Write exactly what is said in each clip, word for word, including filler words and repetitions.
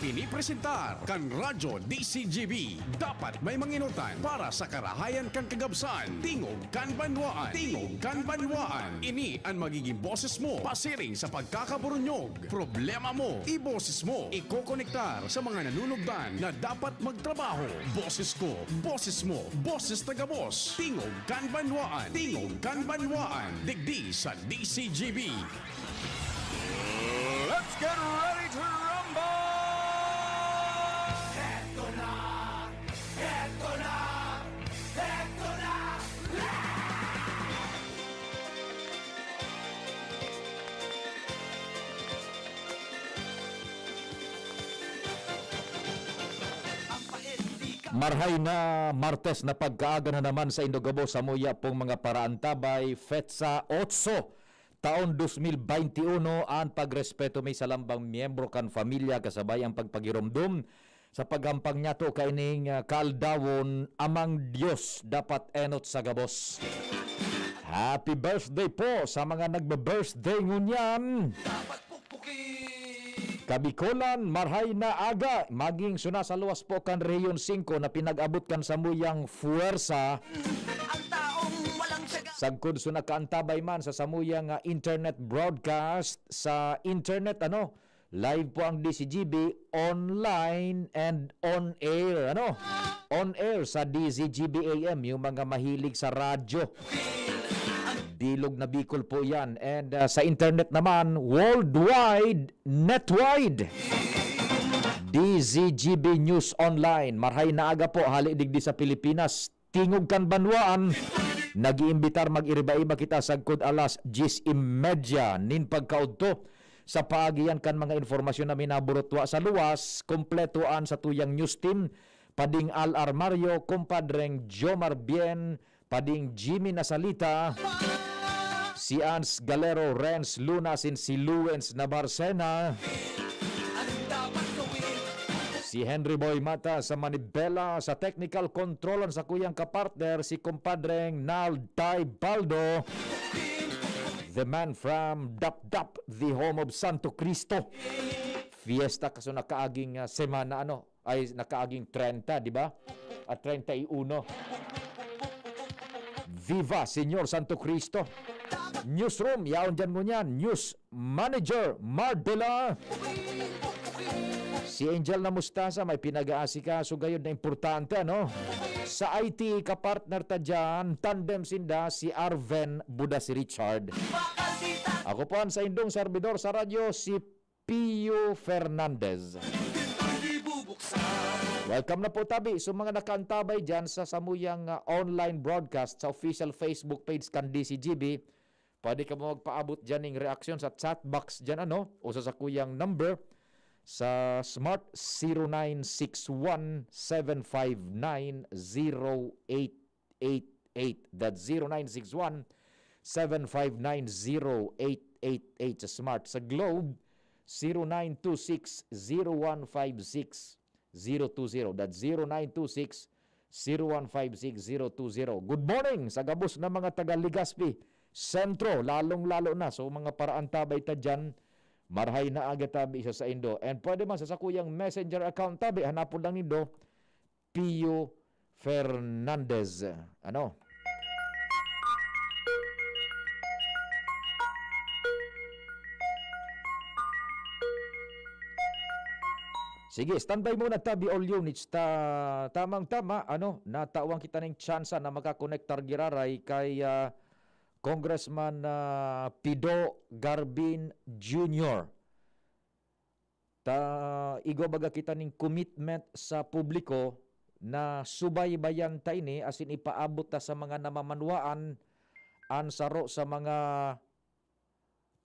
Pinipresentar kan Radyo D C G B. Dapat may manginutan para sa karahayan kan kagabsan. Tingog kan banwaan. Tingog kan banwaan. Ini an magiging boses mo pasiring sa pagkakaburunyog. Problema mo, iboses mo. Ikokonektar sa mga nanunugdan na dapat magtrabaho. Boses ko, boses mo, boses ta gabos. Tingog kan banwaan. Tingog kan banwaan. Digdi sa D C G B. Let's get ready to rumble! Heto na! Heto na! Heto na! Marhay na Martes na pagkaaga na naman sa indo gabos, samuya pong mga paraantabay, petsa otso, taon dos mil baynte uno, an pagrespeto mi sa lambang miyembro kan pamilya kasabay ang pagpagiromdom sa paghampang niyato kaining, ah, kaaldawon. Amang Dios dapat enot sa gabos. Happy birthday po sa mga nagbe-birthday ngunyan. Kabikolan, marhay na aga, maging suna sa luwas po kan Rehiyon singko na pinag-abot kan samuyang fuwersa. Ang taong walang tiyaga. Sagkod suna kaantabay man sa samuyang, ah, internet broadcast sa internet, ano, live po ang D C G B online and on air, ano? On air sa D Z G B A M, yung mga mahilig sa radyo. Bilog na Bicol po yan. And, ah, sa internet naman, worldwide, netwide. D Z G B News Online. Marhay na aga po, hali digdi sa Pilipinas. Tingog kan banwaan. Nag-iimbitar mag-iriba-iba kita sagkod alas diyes y media nin pagkaudto. Sa paagihan kan mga informasyon na minaburutwa sa luwas, kompleto an satuyang news team, Pading Al Armario, Kumpadreng Jomar Bien, Pading Jimmy Nasalita, si Ans Galero, Renz Luna, asin si Luwens Nabarcena, si Henry Boy Mata sa manibela, sa technical control an sakuyang kapartner, si Kumpadreng Nald Tay Baldo, the man from Dapdap, the home of Santo Cristo. Fiesta kaso nakaaging, ah, semana, ano, ay nakaaging treinta, di ba? At treinta y uno. Viva Señor Santo Cristo. Newsroom, yaon dyan ngunyan. News Manager Mardela. Si Angel na Mustasa, may pinag-aasikaso gayod na importante, ano? Sa I T, kapartner ta dyan, tandem sinda, si Arven Buda, si Richard. Ako po an saindong serbidor sa radyo, si Pio Fernandez. Welcome na po tabi. So, mga nakaantabay dyan sa samuyang, ah, online broadcast sa official Facebook page kan D C G B, pwede ka mo magpaabot dyan ning reaksyon sa chat box dyan, ano? O sa sakuyang number sa Smart, zero nine six one seven five nine zero eight eight eight. That's zero nine six one seven five nine zero eight eight eight sa Smart. Sa Globe, zero nine two six zero one five six zero two zero. That's zero nine two six zero one five six zero two zero. Good morning sa gabos na mga taga Legazpi Centro, lalong-lalo na sa mga paraantabay ta dyan. Marhay na aga tabi sa saindo. And pwede man sa sakuyang messenger account tabi, hanapon lang nindo, Pio Fernandez. Ano? Sige, standby muna tabi, all units. Ta-, tamang-tama, ano, natawan kita ning tsansa na makakonektar giraray kay, ah, Congressman, ah, Pido Garbin Junior. Ta igwa baga kita ning commitment sa publiko na subaybayan ta ini asin ipaabot ta sa mga namamanwaan an saro sa mga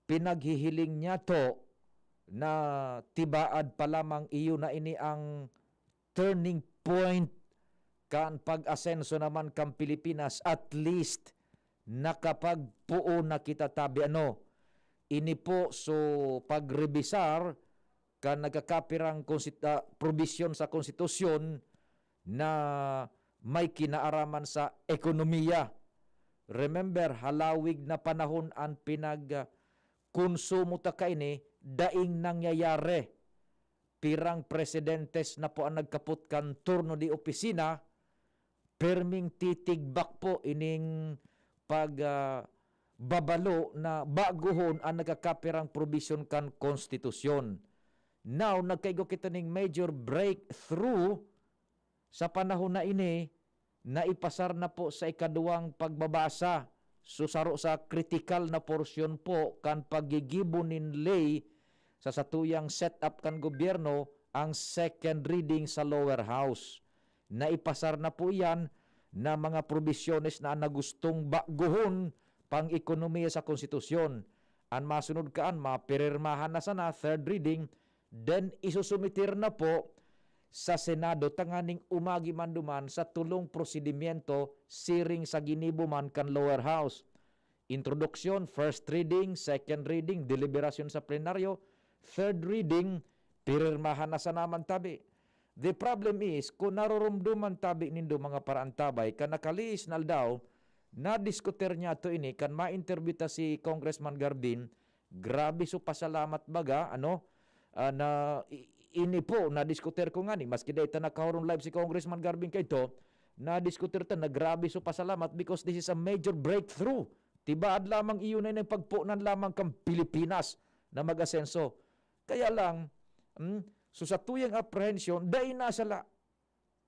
pinaghihiling niyato na tibaad pa lamang. Iyo na ini ang turning point kan pag-asenso naman kan Pilipinas. At least, nakapagpoon na kita tabi. Ano, ini po, so, pagrebisar kan nagkakapirang konsit-, ah, probisyon sa konstitusyon na may kinaaraman sa ekonomiya. Remember, halawig na panahon an pinag, ah, konsumo ta kaini, daing nangyayari. pirang presidentes na po ang nagkapot kan turno di opisina, perming titigbak po ining pag, ah, babalo na baguhon ang nagkakapirang probisyon kan konstitusyon. Now, nagkaigo kita ning major breakthrough sa panahon na ini, naipasar na po sa ikaduwang pagbabasa. So, saro sa kritikal na porsyon po kan paggigibo nin ley sa satuyang setup kan gobyerno ang second reading sa lower house. Naipasar na po iyan na mga probisyones na nagustong baguhon pang ekonomiya sa konstitusyon. An masunod kaan, mapirermahan na sana, third reading, then isusumitir na po sa Senado tanganing umagi man duman sa tulong prosedimyento siring sa ginibo man kan lower house. Introduksyon, first reading, second reading, deliberasyon sa plenaryo, third reading, pirermahan na sana man tabi. The problem is, kung naroromdoman tabi nindo mga paraantabay, kan nakalihis na aldaw, nadiskutir niyato ini kan ma-interview ta si Congressman Garbin, grabe so pasalamat baga, ano, ah, na i-, ini po, nadiskutir ko ngani, maski dai ta nakaharong live si Congressman Garbin kaito, nadiskutir ta na grabe so pasalamat because this is a major breakthrough. Tibaad lamang iyon ay nagpagpunan lamang kan Pilipinas na mag-asenso. Kaya lang, hmm, so satuyang apprehension, dai nasala.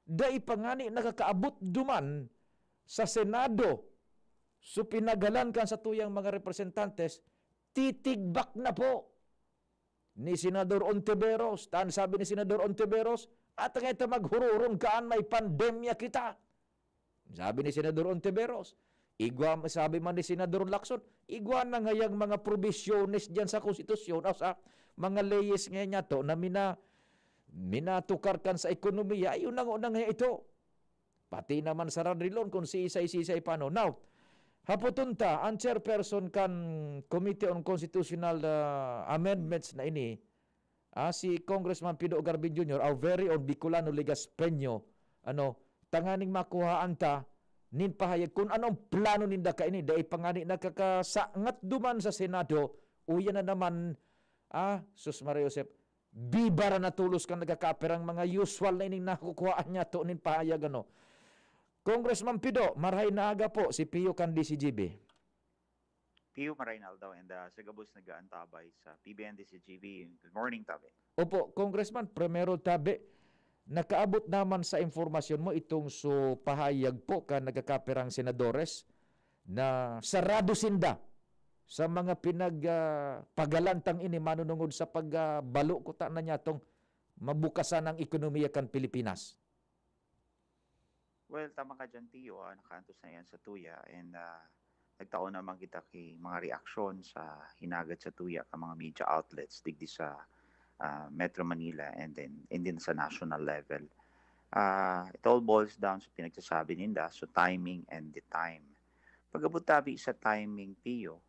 Dai pa ngani nakakaabot duman sa Senado. So pinagalan kan satuyang mga representantes, titigbak na po ni Senador Ontiveros. Tan sabi ni Senador Ontiveros, "At ngayon ta maghururong kaan may pandemya kita." Sabi ni Senador Ontiveros. Igwa, sabi man ni Senador Lacson, igwa na ngayang mga probisyones diyan sa konstitusyon o sa mga leyes ngayon niya to na mina-, minatukar kan sa ekonomiya, ayun na nga, na nga ito. Pati naman sa Radrilon kung sisay-sisay pa, no? Now, hapoton ta, ang chairperson kan Committee on Constitutional, ah, Amendments na ini, ah, si Congressman Pido Garbin Junior, our very own Bicolano Legaspeño, ano, tanganing makuhaan ta nin pahayag kung anong plano ninda kaini. Dai pa ngani nakakasangat duman sa Senado, uya na naman, ah, sus Maria Josep, biba ra na tolos kan nagkakapirang mga usual na ining nakukuhaan niyato nin pahayag, ano. Congressman Pido, marahay na aga po, si Pio kan D C G B. Pio, marahay na aldaw, and, ah, sa gabos nag-aantabay sa P B N D C G B, good morning, tabi. Opo, Congressman, primero tabi, nakaabot naman sa impormasyon mo itong so pahayag po kan nagkakapirang senadores na sarado sinda sa mga pinag, ah, pagalantang ini manunungod sa pag, ah, balo kuta na niyatong mabukasan ang ekonomiya kan Pilipinas. Well, tama ka diyan, Tio, ah, nakaantos na yan sa tuya, and, ah, nagtao naman kita ki mga reaksyon sa hinagad sa tuya ka mga media outlets digdi sa, ah, Metro Manila and then, and then sa national level. Ah, it all boils down sa pinagsasabi ninda, so timing and the time. Pag-abot tabi sa timing, Tio,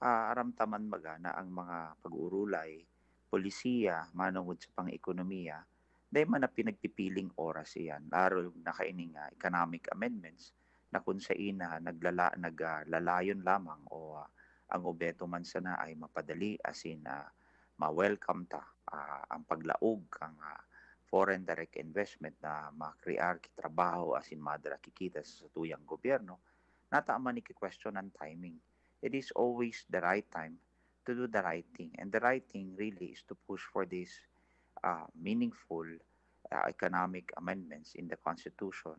ah, aram ta man baga na ang mga pag-uurulay, polisiya, manongod sa pang-ekonomiya, dai man na pinagpipiling oras iyan, lalo na kaining, ah, economic amendments na kun sain na naglala-, nag, ah, lalayon lamang o, ah, ang obheto man sana ay mapadali, asin, ah, ma-welcome ta, ah, ang paglaog kang, ah, foreign direct investment na makrear ki trabaho asin madara ki kita sa satuyang gobyerno, nata man iki-question ang timing. It is always the right time to do the right thing. And the right thing really is to push for this, ah, meaningful, ah, economic amendments in the Constitution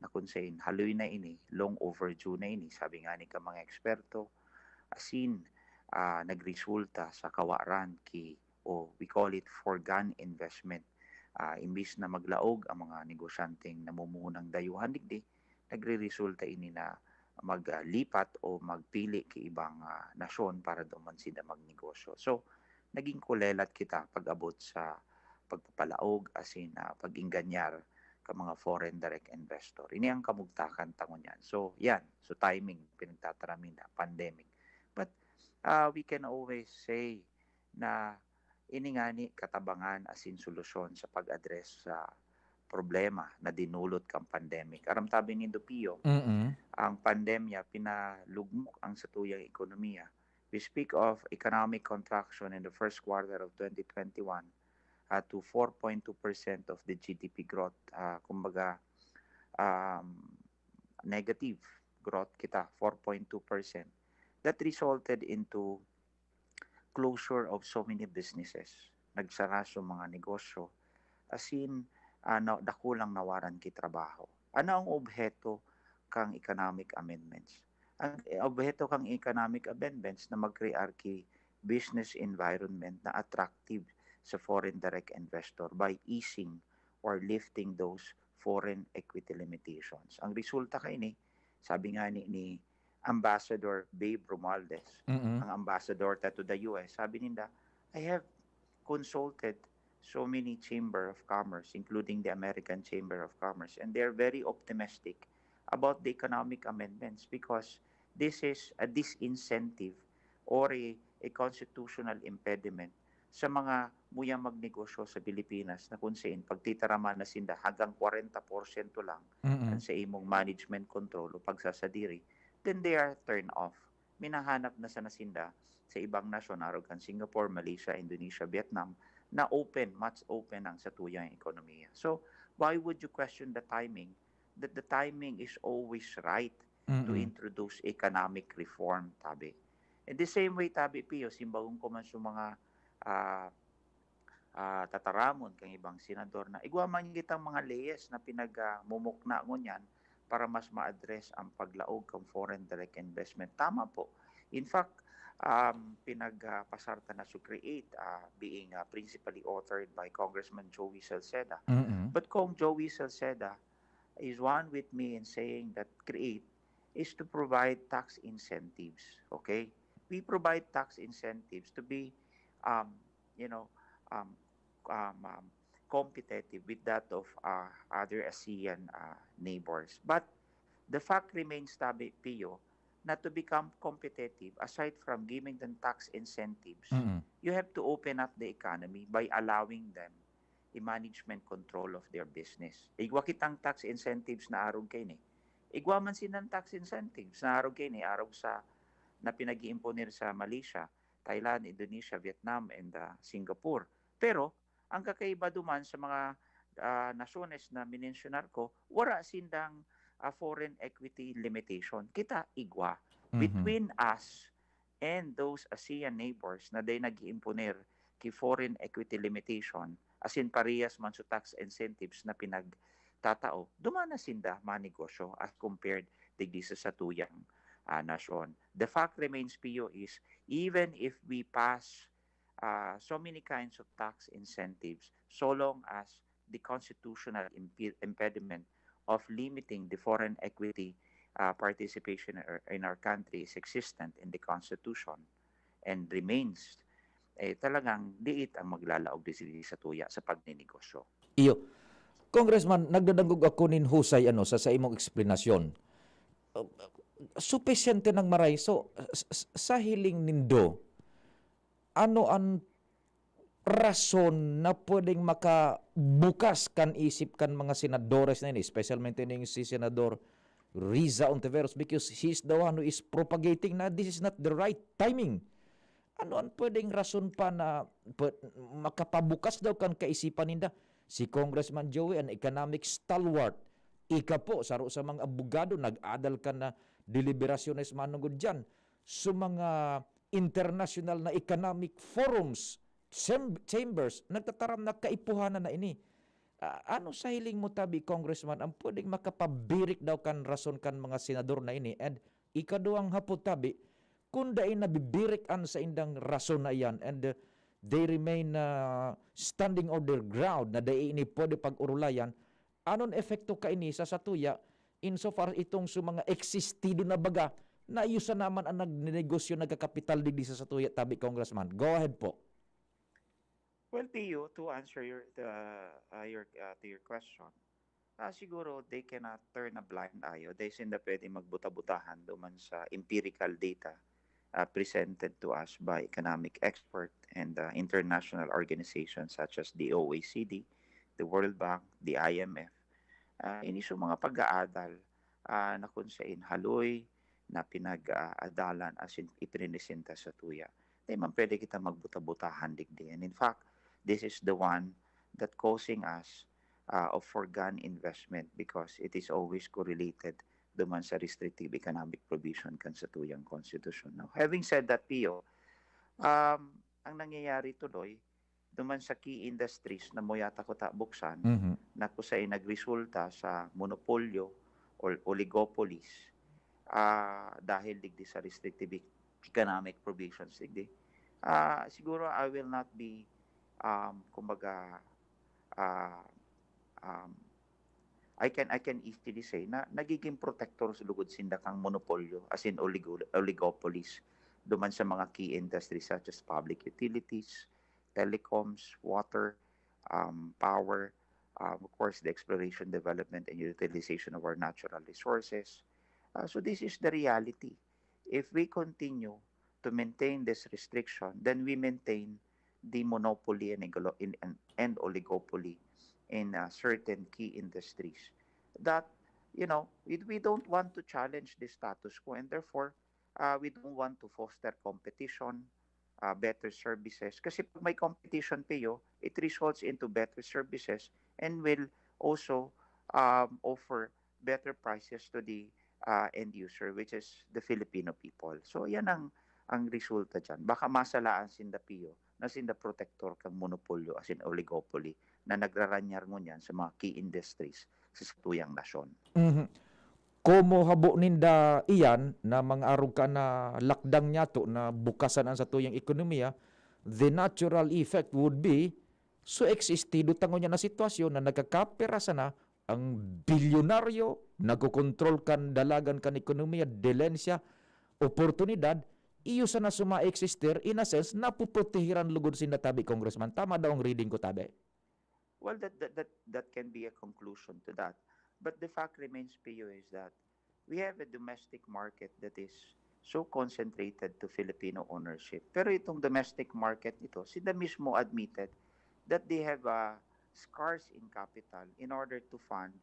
na kun sain haloy na ini, long overdue na ini, sabi nga ni ka mga eksperto, asin, ah, nagresulta sa kawaran ki, o we call it foregone investment. Ah, imbis na maglaog ang mga negosyanteng namumuhunang dayuhan digdi, nagreresulta ini na maglipat o magpili ki ibang, ah, nasyon para duman sinda magnegosyo. So, naging kulelat kita pag-abot sa pagpapalaog asin, ah, pag-ingganyar ka mga foreign direct investor. Ini ang kamugtakan ta ngunyan. So, yan. So, timing, pinagtataram ninda, pandemic. But, ah, we can always say na ini ngani katabangan asin solusyon sa pag-address sa problema na dinulot kan pandemic. Aram tabi nindo, Pio, Mm. ang pandemya pinalugmok ang satuyang ekonomiya. We speak of economic contraction in the first quarter of twenty twenty-one. uh, to four point two percent of the G D P growth. Uh, kumbaga, um, negative growth kita, four point two percent. That resulted into closure of so many businesses. Nagsara so mga negosyo. As in, uh, na, dakulang nawaran ki trabaho. Ano ang obheto kang economic amendments? Ang obheto kang economic amendments na mag-create ki business environment na attractive sa foreign direct investor by easing or lifting those foreign equity limitations. Ang resulta kaini, sabi nga ni, ni Ambassador Babe Romualdez, Mm-mm. ang ambassador ta to the U S, sabi ninda, "I have consulted so many Chamber of Commerce, including the American Chamber of Commerce, and they're very optimistic about the economic amendments because this is a disincentive or a, a constitutional impediment sa mga muyang magnegosyo sa Pilipinas na kung saan pagtitaraman na sinda hanggang kwarenta porsyento lang Mm-mm. ang sa imong management control o pagsasadiri, then they are turned off. Minahanap na sana sinda sa ibang nasyon, arog kan Singapore, Malaysia, Indonesia, Vietnam, na open, much open ang satuyang ekonomiya. So, why would you question the timing? That the timing is always right to Mm-mm. introduce economic reform, tabi. In the same way, tabi, Pio, simbawon ko man sa mga ah, ah, tataramon kang ibang senador na igwa man kitang mga leyes na pinagmumukna ngunyan para mas ma-address ang paglaog kang foreign direct investment. Tama po. In fact, um, pinagpasar ta na so create, ah, being, ah, principally authored by Congressman Joey Salceda. Mm-mm. But Cong Joey Salceda is one with me in saying that create is to provide tax incentives, okay? We provide tax incentives to be, um, you know, um, um, um, competitive with that of, uh, other ASEAN, uh, neighbors. But the fact remains, tabi, Pio, na to become competitive, aside from giving them tax incentives, Mm-mm. you have to open up the economy by allowing them a management control of their business. Igwa kitang tax incentives na arog kaini. Igwa man sinan tax incentives na arog kaini, arog sa na pinag-iimponer sa Malaysia, Thailand, Indonesia, Vietnam, and, ah, Singapore. Pero ang kakaiba duman sa mga, ah, nasyones na minensyonar ko, wala sindang, ah, foreign equity limitation. Kita igwa. Mhm. Between us and those ASEAN neighbors na dai nag-iimponer ki foreign equity limitation, as in parehas man sa tax incentives na pinagtatao, duman na sinda manegosyo as compared digdi sa satuyang, ah, nasyon. The fact remains, Pio, is even if we pass, ah, so many kinds of tax incentives, so long as the constitutional impe- impediment of limiting the foreign equity, ah, participation in our, in our country is existent in the Constitution and remains, eh, talagang diit ang maglalaog digdi satuya sa pagninegosyo. Iyo. Congressman, nagdadangog ako nin husay, ano, sa, sa imong eksplanasyon. Uh, supisyente nang maray. So, s-, s-, sa hiling nindo, ano an rason na pwedeng makabukas kan isip kan mga senadores na ini, especialmente ning si Senador Riza Ontiveros, because he's the one who is propagating na this is not the right timing. Ano an pwedeng rason pa na pwe-, makapabukas daw kan kaisipan ninda? Si Congressman Joey, an economic stalwart, ika po, saro sa mga abogado, nag-adal ka na deliberasyones manungod diyan. So, mga international na economic forums, cham-, chambers, nagtataram na kaipuhanan na ini. Ah, ano sa hiling mo, tabi, Congressman, ang pwedeng makapabirik daw kan rason kan mga senador na ini? And ikaduhang hapot, tabi, kung dai nabibirik an saindang rason na iyan and, uh, they remain, uh, standing on their ground na dai ini pwede pag-urulayan, anon epekto kaini sa satuya insofar itong sa mga existido na baga na iyo sa naman ang nagnenegosyo, nagkakapital digdi sa satuya, tabi, Congressman? Go ahead po. Well, Pio, to answer your, uh, uh, your, uh, to your question, ah, siguro they cannot turn a blind eye o they sinda pwede magbuta-butahan duman sa empirical data, ah, presented to us by economic expert and, uh, international organizations such as the O E C D, the World Bank, the I M F. Ah, ini so mga pag-aadal, ah, na kung sain haloy na pinag-aadalan asin iprenesenta satuya. Di man pwede kita magbuta-butahan digdi. And in fact, this is the one that causing us uh, of foregone investment because it is always correlated duman sa restrictive economic provision kan satuyang konstitusyon. Now, having said that, Pio, um, ang nangyayari tuloy, duman sa key industries na muyata ko ta buksan, Mhm. na kusay nagresulta sa monopolyo or oligopolies, ah, dahil digdi sa restrictive e-, economic provisions, digdi. Ah, siguro I will not be, um, kumbaga, ah, um, I can, I can easily say na nagiging protector sa lugod sinda kang monopolyo, as in oligo-, oligopolies, duman sa mga key industries such as public utilities, telecoms, water, um, power, um, of course, the exploration, development, and utilization of our natural resources. Uh, so this is the reality. If we continue to maintain this restriction, then we maintain the monopoly and, igolo- in, and, and oligopoly in uh, certain key industries that, you know, we, we don't want to challenge the status quo, and therefore, uh, we don't want to foster competition, uh, better services. Kasi pag may competition, Pio, it results into better services and will also um, offer better prices to the uh, end user, which is the Filipino people. So, yan ang, ang resulta dyan. Baka masalaan sinda, Pio, na sinda protektor kang monopolyo, as in oligopoly, na nagraranyar ngunyan sa mga key industries sa satuyang nasyon. Mhm. Komo habo ninda iyan na mga arog ka na lakdang niyato na bukasan ang satuyang ekonomiya, the natural effect would be, so existido ta ngunyan na sitwasyon na nagkakapera sana ang bilyonaryo, nagkokontrol kan dalagan kan ekonomiya, delensya, oportunidad, iyo sana suma-existir, in a sense, napoprotehiran lugod sinda tabi, Congressman. Tama daw ang reading ko tabi? Well, that, that, that, that can be a conclusion to that. But the fact remains, Pio, is that we have a domestic market that is so concentrated to Filipino ownership. Pero itong domestic market ito, sila mismo admitted that they have uh, scarce in capital in order to fund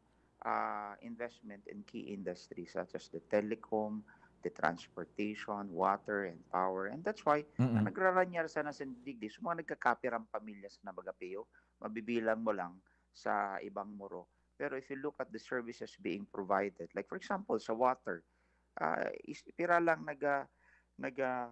uh, investment in key industries such as the telecom, the transportation, water, and power. And that's why Mm-mm. ang nagraranyar sana sa digdi, sa mga nagkakapirang pamilya sa Nabagapeyo, mabibilang mo lang sa ibang muro. Pero if you look at the services being provided, like for example, sa water, ah, is, pira lang naga, naga,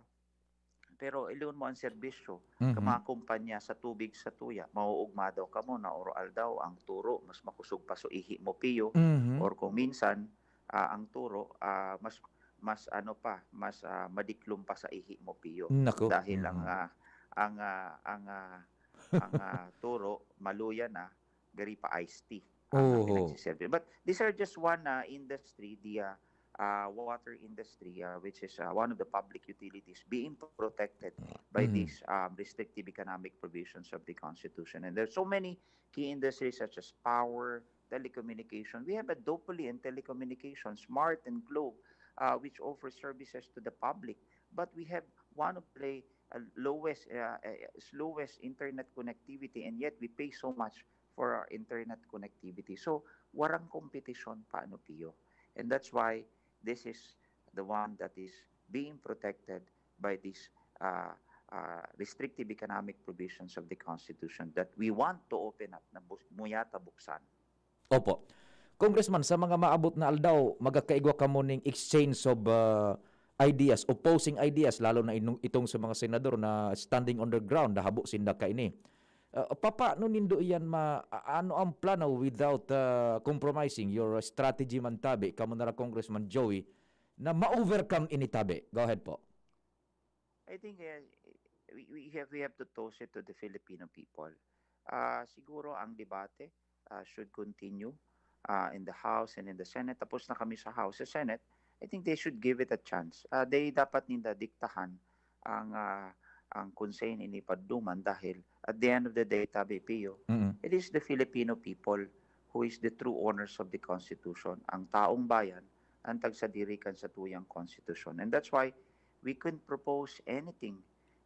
pero iloon mo ang serbisyo Mhm. ka mga kumpanya sa tubig sa tuya, mauugma daw kamo na oro aldaw ang turo, mas makusog pa so ihi mo, Pio, Mhm. or kung minsan, ah, ang turo, ah, mas, mas ano pa, mas ah, madiklom pa sa ihi mo, Pio. Nako. Dahil ang, Mhm. ah, ang, ah, ang, ah, ang ah, turo, maluya na, gari pa iced tea. Ang Oho. pinagsiserve. But these are just one uh, industry, the uh, uh, water industry, uh, which is uh, one of the public utilities being protected by Mhm. these um, restrictive economic provisions of the Constitution. And there's so many key industries such as power, telecommunication. We have a duopoly in telecommunication, Smart and Globe, uh, which offer services to the public. But we have one of the uh, lowest, uh, uh, slowest internet connectivity, and yet we pay so much for our internet connectivity. So, warang kompetisyon pa, ano, Pio? And that's why this is the one that is being protected by these uh, uh, restrictive economic provisions of the Constitution that we want to open up na bus- muyata buksan. Opo. Congressman, sa mga maabot na aldaw, magkakaigwa kamo ning exchange of uh, ideas, opposing ideas, lalo na inong, itong sa mga senador na standing on the ground, nahabo sinda kaini. Uh, papaano nindo iyan ma-, a- ano ang plano without uh, compromising your strategy man tabi, kamo nara Congressman Joey, na ma-overcome ini tabi? Go ahead po. I think uh, we, we have we have to toss it to the Filipino people. Uh, siguro ang debate uh, should continue uh, in the House and in the Senate. Tapos na kami sa House, sa Senate, I think they should give it a chance. Uh, they dapat ninda diktahan ang uh, ang konsehon ini paduman dahil at the end of the day, tabi Pio, Mm-mm. it is the Filipino people who is the true owners of the Constitution. Ang taong bayan ang tagsadiri kan satuyang Constitution. And that's why we couldn't propose anything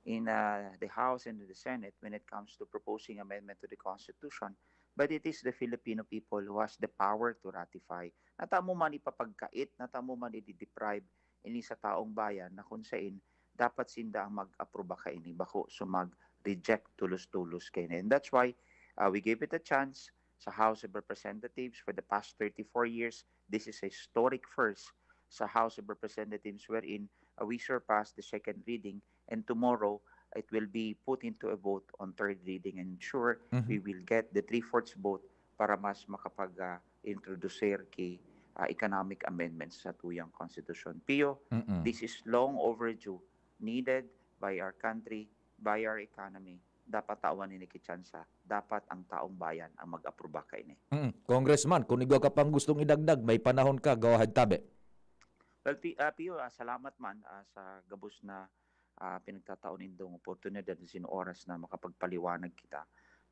in uh, the House and the Senate when it comes to proposing amendment to the Constitution. But it is the Filipino people who has the power to ratify. Nata mo man ipapagkait, nata mo man i-deprive ini sa taong bayan na kung sain dapat sinda ang mag-aproba kaini, bako so mag-reject tulos-tulos kaini. And that's why Uh, we gave it a chance sa House of Representatives for the past thirty-four years. This is a historic first sa House of Representatives wherein uh, we surpassed the second reading, and tomorrow it will be put into a vote on third reading, and sure, Mhm. we will get the three-fourths vote para mas makapag-introducer ki uh, economic amendments sa tuyang konstitusyon. Pio, Mm-mm. this is long overdue, needed by our country, by our economy. Dapat tawan ini ki tsansa. Dapat ang taong bayan ang mag-aproba kaini. Mm. Congressman, kung igwa ka pang gustong idagdag, may panahon ka, go ahead, tabi. Well, Pi- ah, Pio, ah, salamat man ah, sa gabos na ah, pinagtatao nindong oportunidad asin oras na makapagpaliwanag kita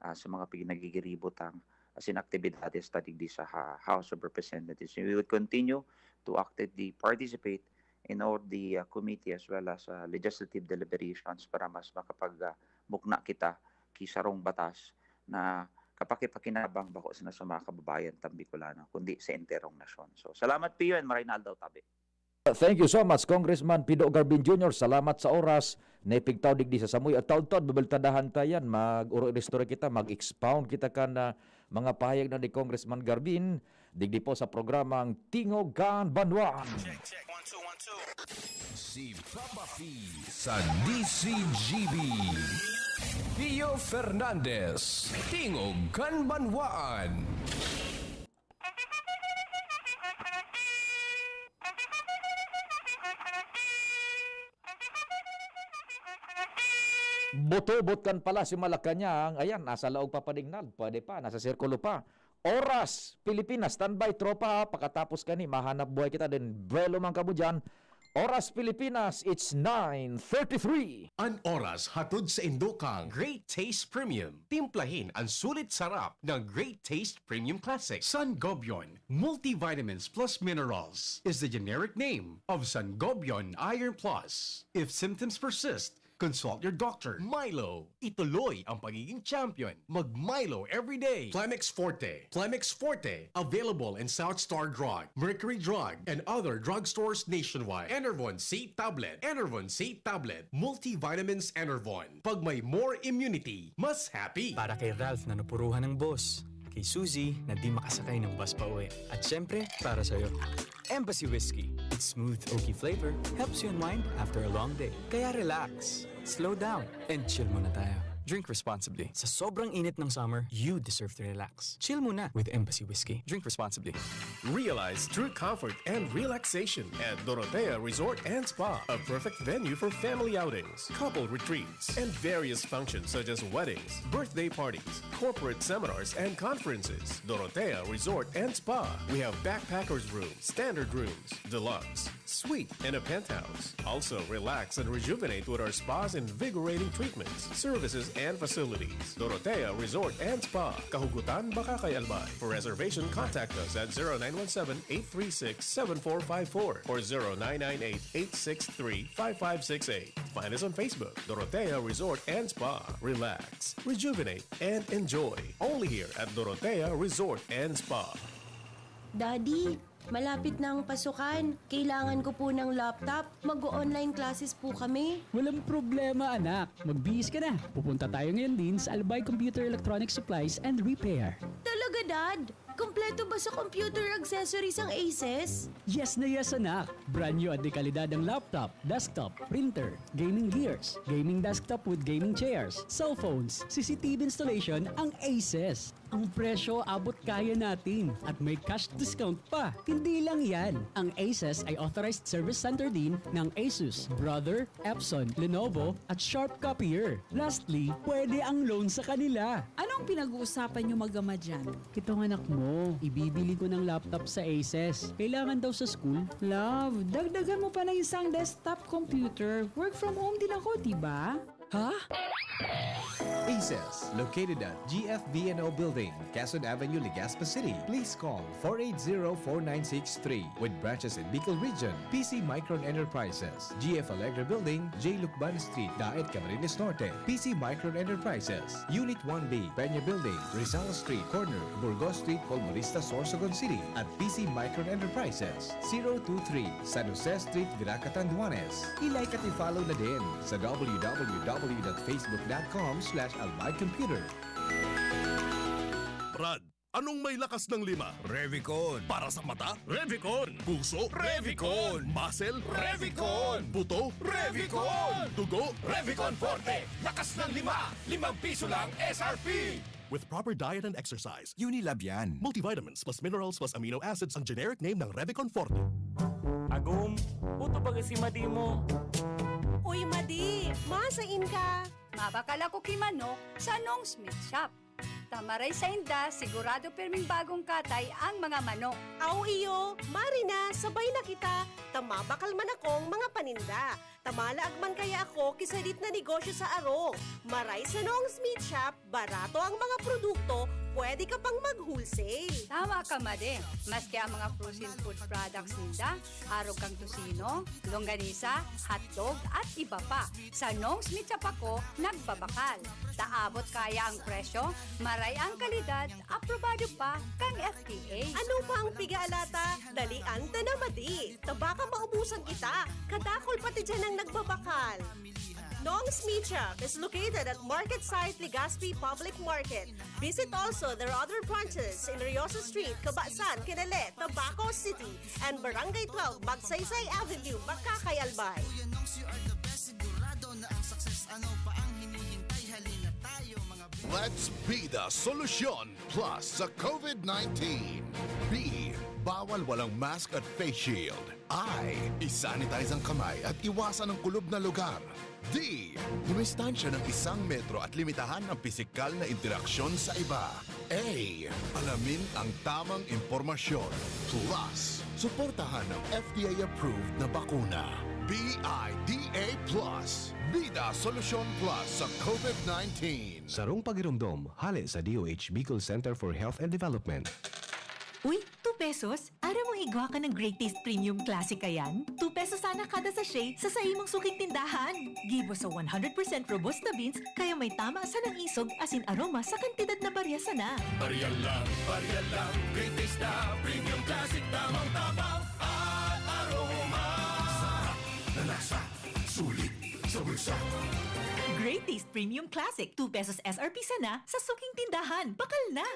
ah, sa mga pinagigiribot ang asin aktibidades ta digdi sa ha- House of Representatives. We will continue to actively participate in all the ah, committee as well as ah, legislative deliberations para mas makapag ah, mukna kita ki sarong batas na kapakipakinabang bako sana sa mga kababayan tang Bicolano, kundi sa enterong nasyon. So, salamat, Pio, and maray na aldaw tabi. Thank you so much, Congressman Pido Garbin Junior. Salamat sa oras na ipigtaw digdi sa samuya. At taon-taon, babalitadahan ta yan. Mag-uro-istorya kita, mag-expound kita kan ah, mga pahayag na ni Congressman Garbin. Digdi po sa programang Tingog kan Banwaan. Si Papa P sa D C G B. Pio Fernandez, Tingog kan Banwaan. Butubot kan Palasyo Malacañang. Ayan, nasa laog pa padignal. Pwede pa, nasa sirkulo pa. Oras, Pilipinas. Standby, tropa, ha. Pagkatapos kani, mahanap buhay kita din. Brelo man kamo dyan. Oras, Pilipinas, it's nine thirty-three. An oras hatod sa indokang Great Taste Premium. Timplahin ang sulit sarap ng Great Taste Premium Classic. Sangobion Multivitamins Plus Minerals is the generic name of Sangobion Iron Plus. If symptoms persist, consult your doctor. Milo, ituloy ang pagiging champion. Mag Milo everyday. Plemex Forte. Plemex Forte. Available in South Star Drug, Mercury Drug, and other drugstores nationwide. Enervon C Tablet. Enervon C Tablet. Multivitamins Enervon. Pag may more immunity, mas happy. Para kay Ralph na napuruhan ng boss. Kay Suzy na di makasakay ng bus pa uwi. At syempre, para sa'yo. Embassy Whiskey. Its smooth, oaky flavor helps you unwind after a long day. Kaya relax, slow down, and chill muna tayo. Drink responsibly. Sa sobrang init ng summer, you deserve to relax. Chill muna with Embassy Whiskey. Drink responsibly. Realize true comfort and relaxation at Dorotea Resort and Spa, a perfect venue for family outings, couple retreats, and various functions such as weddings, birthday parties, corporate seminars, and conferences. Dorotea Resort and Spa. We have backpackers room, standard rooms, deluxe, suite, and a penthouse. Also, relax and rejuvenate with our spa's invigorating treatments, services, and facilities. Dorotea Resort and Spa, Kahugutan, Bacacay, Albay. For reservation, contact us at zero nine one seven, eight three six, seven four five four or zero nine nine eight, eight six three, five five six eight. Find us on Facebook, Dorotea Resort and Spa. Relax, rejuvenate, and enjoy. Only here at Dorotea Resort and Spa. Daddy, malapit na ang pasukan. Kailangan ko po ng laptop. Mag-online classes po kami. Walang problema, anak. Magbihis ka na. Pupunta tayo ngayon din sa Albay Computer Electronic Supplies and Repair. Talaga, Dad? Kompleto ba sa computer accessories ang Aces? Yes na yes, anak. Brand new at dekalidad ang laptop, desktop, printer, gaming gears, gaming desktop with gaming chairs, cellphones, C C T V installation ang Aces. Ang presyo abot kaya natin at may cash discount pa. Hindi lang yan. Ang Aces ay authorized service center din ng Asus, Brother, Epson, Lenovo, at Sharp Copier. Lastly, pwede ang loan sa kanila. Anong pinag-uusapan nyo mag-ama dyan? Itong anak mo, ibibili ko ng laptop sa Aces. Kailangan daw sa school. Love, dagdagan mo pa ng isang desktop computer. Work from home din ako, di ba? Ha? Aces, located at G F V N O Building, Quezon Avenue, Legazpi City. Please call four eight zero, four nine six three. With branches in Bicol Region, P C Micron Enterprises, G F Alegre Building, J Lucban Street, Daet, Camarines Norte, P C Micron Enterprises, Unit one B, Peña Building, Rizal Street, corner, Burgos Street, Polmonista, Sorsogon City, at P C Micron Enterprises, zero two three, San Jose Street, Virac, Catanduanes. I-like at i-follow na din sa w w w dot facebook dot com slash albay computer. Brad, anong may lakas ng lima? Revicon. Para sa mata? Revicon. Puso? Revicon. Muscle? Revicon. Buto? Revicon. Dugo? Revicon Forte. Lakas ng lima. Limang piso lang S R P. With proper diet and exercise. Unilab yan. Multivitamins plus minerals plus amino acids ang generic name ng Revicon Forte. Agom, puto baga si Madi mo. Uy, Madi! Masain ka! Mabakal ako ki manok sa Nong's Meat Shop. Ta maray sainda, sigurado pirming bagong katay ang mga manok. Aw iyo, mari na, sabay na kita, ta mabakal man akong mga paninda. Ta malaag man kaya ako ki sadit na negosyo sa aro. Maray sa Nong's Meat Shop, barato ang mga produkto, pwede ka pang mag-wholesale. Tama ka, Madi. Maski ang mga frozen food products ninda, arog kan tocino, longganisa, hotdog, at iba pa. Sa Nong's Meat Shop ako nagbabakal. Ta abot kaya ang presyo, maray ang kalidad, aprobado pa kan F D A. Ano pa ang piga-alata? Dalian ta na, Madi! Ta baka maubusan kita! Kadakul pati diyan ang nagbabakal! Nong's Meat Shop is located at Market Site Legazpi Public Market. Visit also their other branches in Riosa Street, Cabasan, Kinale, Tabaco City, and Barangay twelve, Magsaysay Avenue, Makakay, Albay. Kuya Nongs, you are the best. Sigurado na ang success. Ano pa ang hinihintay? Halina tayo, mga Let's be the solution plus sa COVID nineteen. B, bawal walang mask at face shield. I, isanitize ang kamay at iwasan ang kulob na lugar. D, dumistansya ng isang metro at limitahan ang pisikal na interaksyon sa iba. A, alamin ang tamang impormasyon. Plus, suportahan ang F D A-approved na bakuna. B I D A plus. Bida Solusyon Plus sa COVID nineteen. Sarong pagiromdom, hale sa D O H Bicol Center for Health and Development. Uy, two pesos? Aram mo igwa ka ng Great Taste Premium Classic kayan? Two pesos sana kada sachet sa saimong suking tindahan. Gibo sa one hundred percent robusta beans, kaya may tama sanang isog asin aroma sa kantidad na barya sana. Barya lang, barya lang, Great Taste na Premium Classic, tamang tabang at aroma. Sarap na lasa, sulit sa bulsa. Great Taste Premium Classic, two pesos S R P sana sa suking tindahan. Bakal na!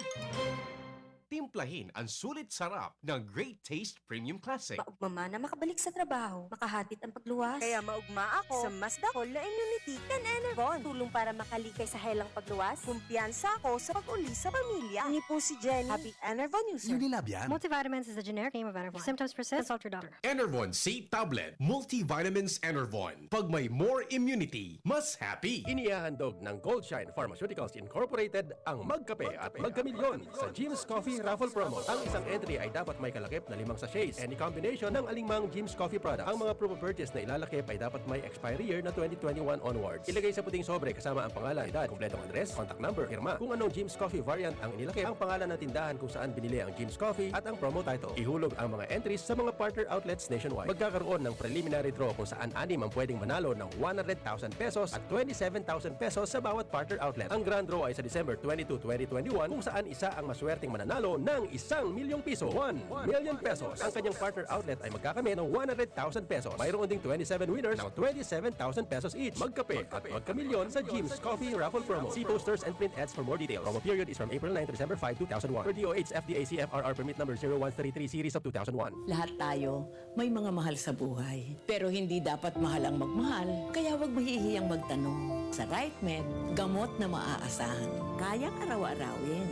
Timplahin ang sulit sarap ng Great Taste Premium Classic. Maugma man na makabalik sa trabaho, makahatid ang pagluwas. Kaya maugma ako sa mas dakol na immunity kan Enervon. Tulong para makalikay sa helang pagluwas. Kumpiyansa ako sa pag-uli sa pamilya. Ini po si Jenny, Happy Enervon user. Unilab yan. Multivitamins is the generic name of Enervon. If symptoms persist, consult your doctor. Enervon C Tablet, Multivitamins Enervon. Pag may more immunity, mas happy. Inihahandog ng Goldshine Pharmaceuticals Incorporated ang Magkape at Magkamilyon sa Jim's Coffee Raffle Promo. Ang isang entry ay dapat may kalakip na limang sachets. Any combination ng alingmang Jim's Coffee product. Ang mga promo purchase na ilalakip ay dapat may expiry year na twenty twenty-one onwards. Ilagay sa puting sobre kasama ang pangalan, edad, kompletong address, contact number, pirma. Kung anong Jim's Coffee variant ang inilakip, ang pangalan ng tindahan kung saan binili ang Jim's Coffee at ang promo title. Ihulog ang mga entries sa mga partner outlets nationwide. Magkakaroon ng preliminary draw kung saan anim ang pwedeng manalo ng one hundred thousand pesos at twenty-seven thousand pesos sa bawat partner outlet. Ang grand draw ay sa December twenty-two, twenty twenty-one, kung saan isa ang maswerteng mananalo ng isang milyong piso, one million pesos. Ang kanyang partner outlet ay magkakamit ng one hundred thousand pesos. Mayroon ding twenty-seven winners ng twenty-seven thousand pesos each. Magkape at magkamilyon sa Jim's Coffee Raffle Promo. See posters and print ads for more details. Promo period is from April nine to December five, two thousand one. Per D O H F D A C F R R Permit Number zero one three three Series of two thousand one. Lahat tayo may mga mahal sa buhay. Pero hindi dapat mahal ang magmahal, kaya huwag mahihiyang magtanong. Sa RightMed, gamot na maaasahan. Kayang araw-arawin.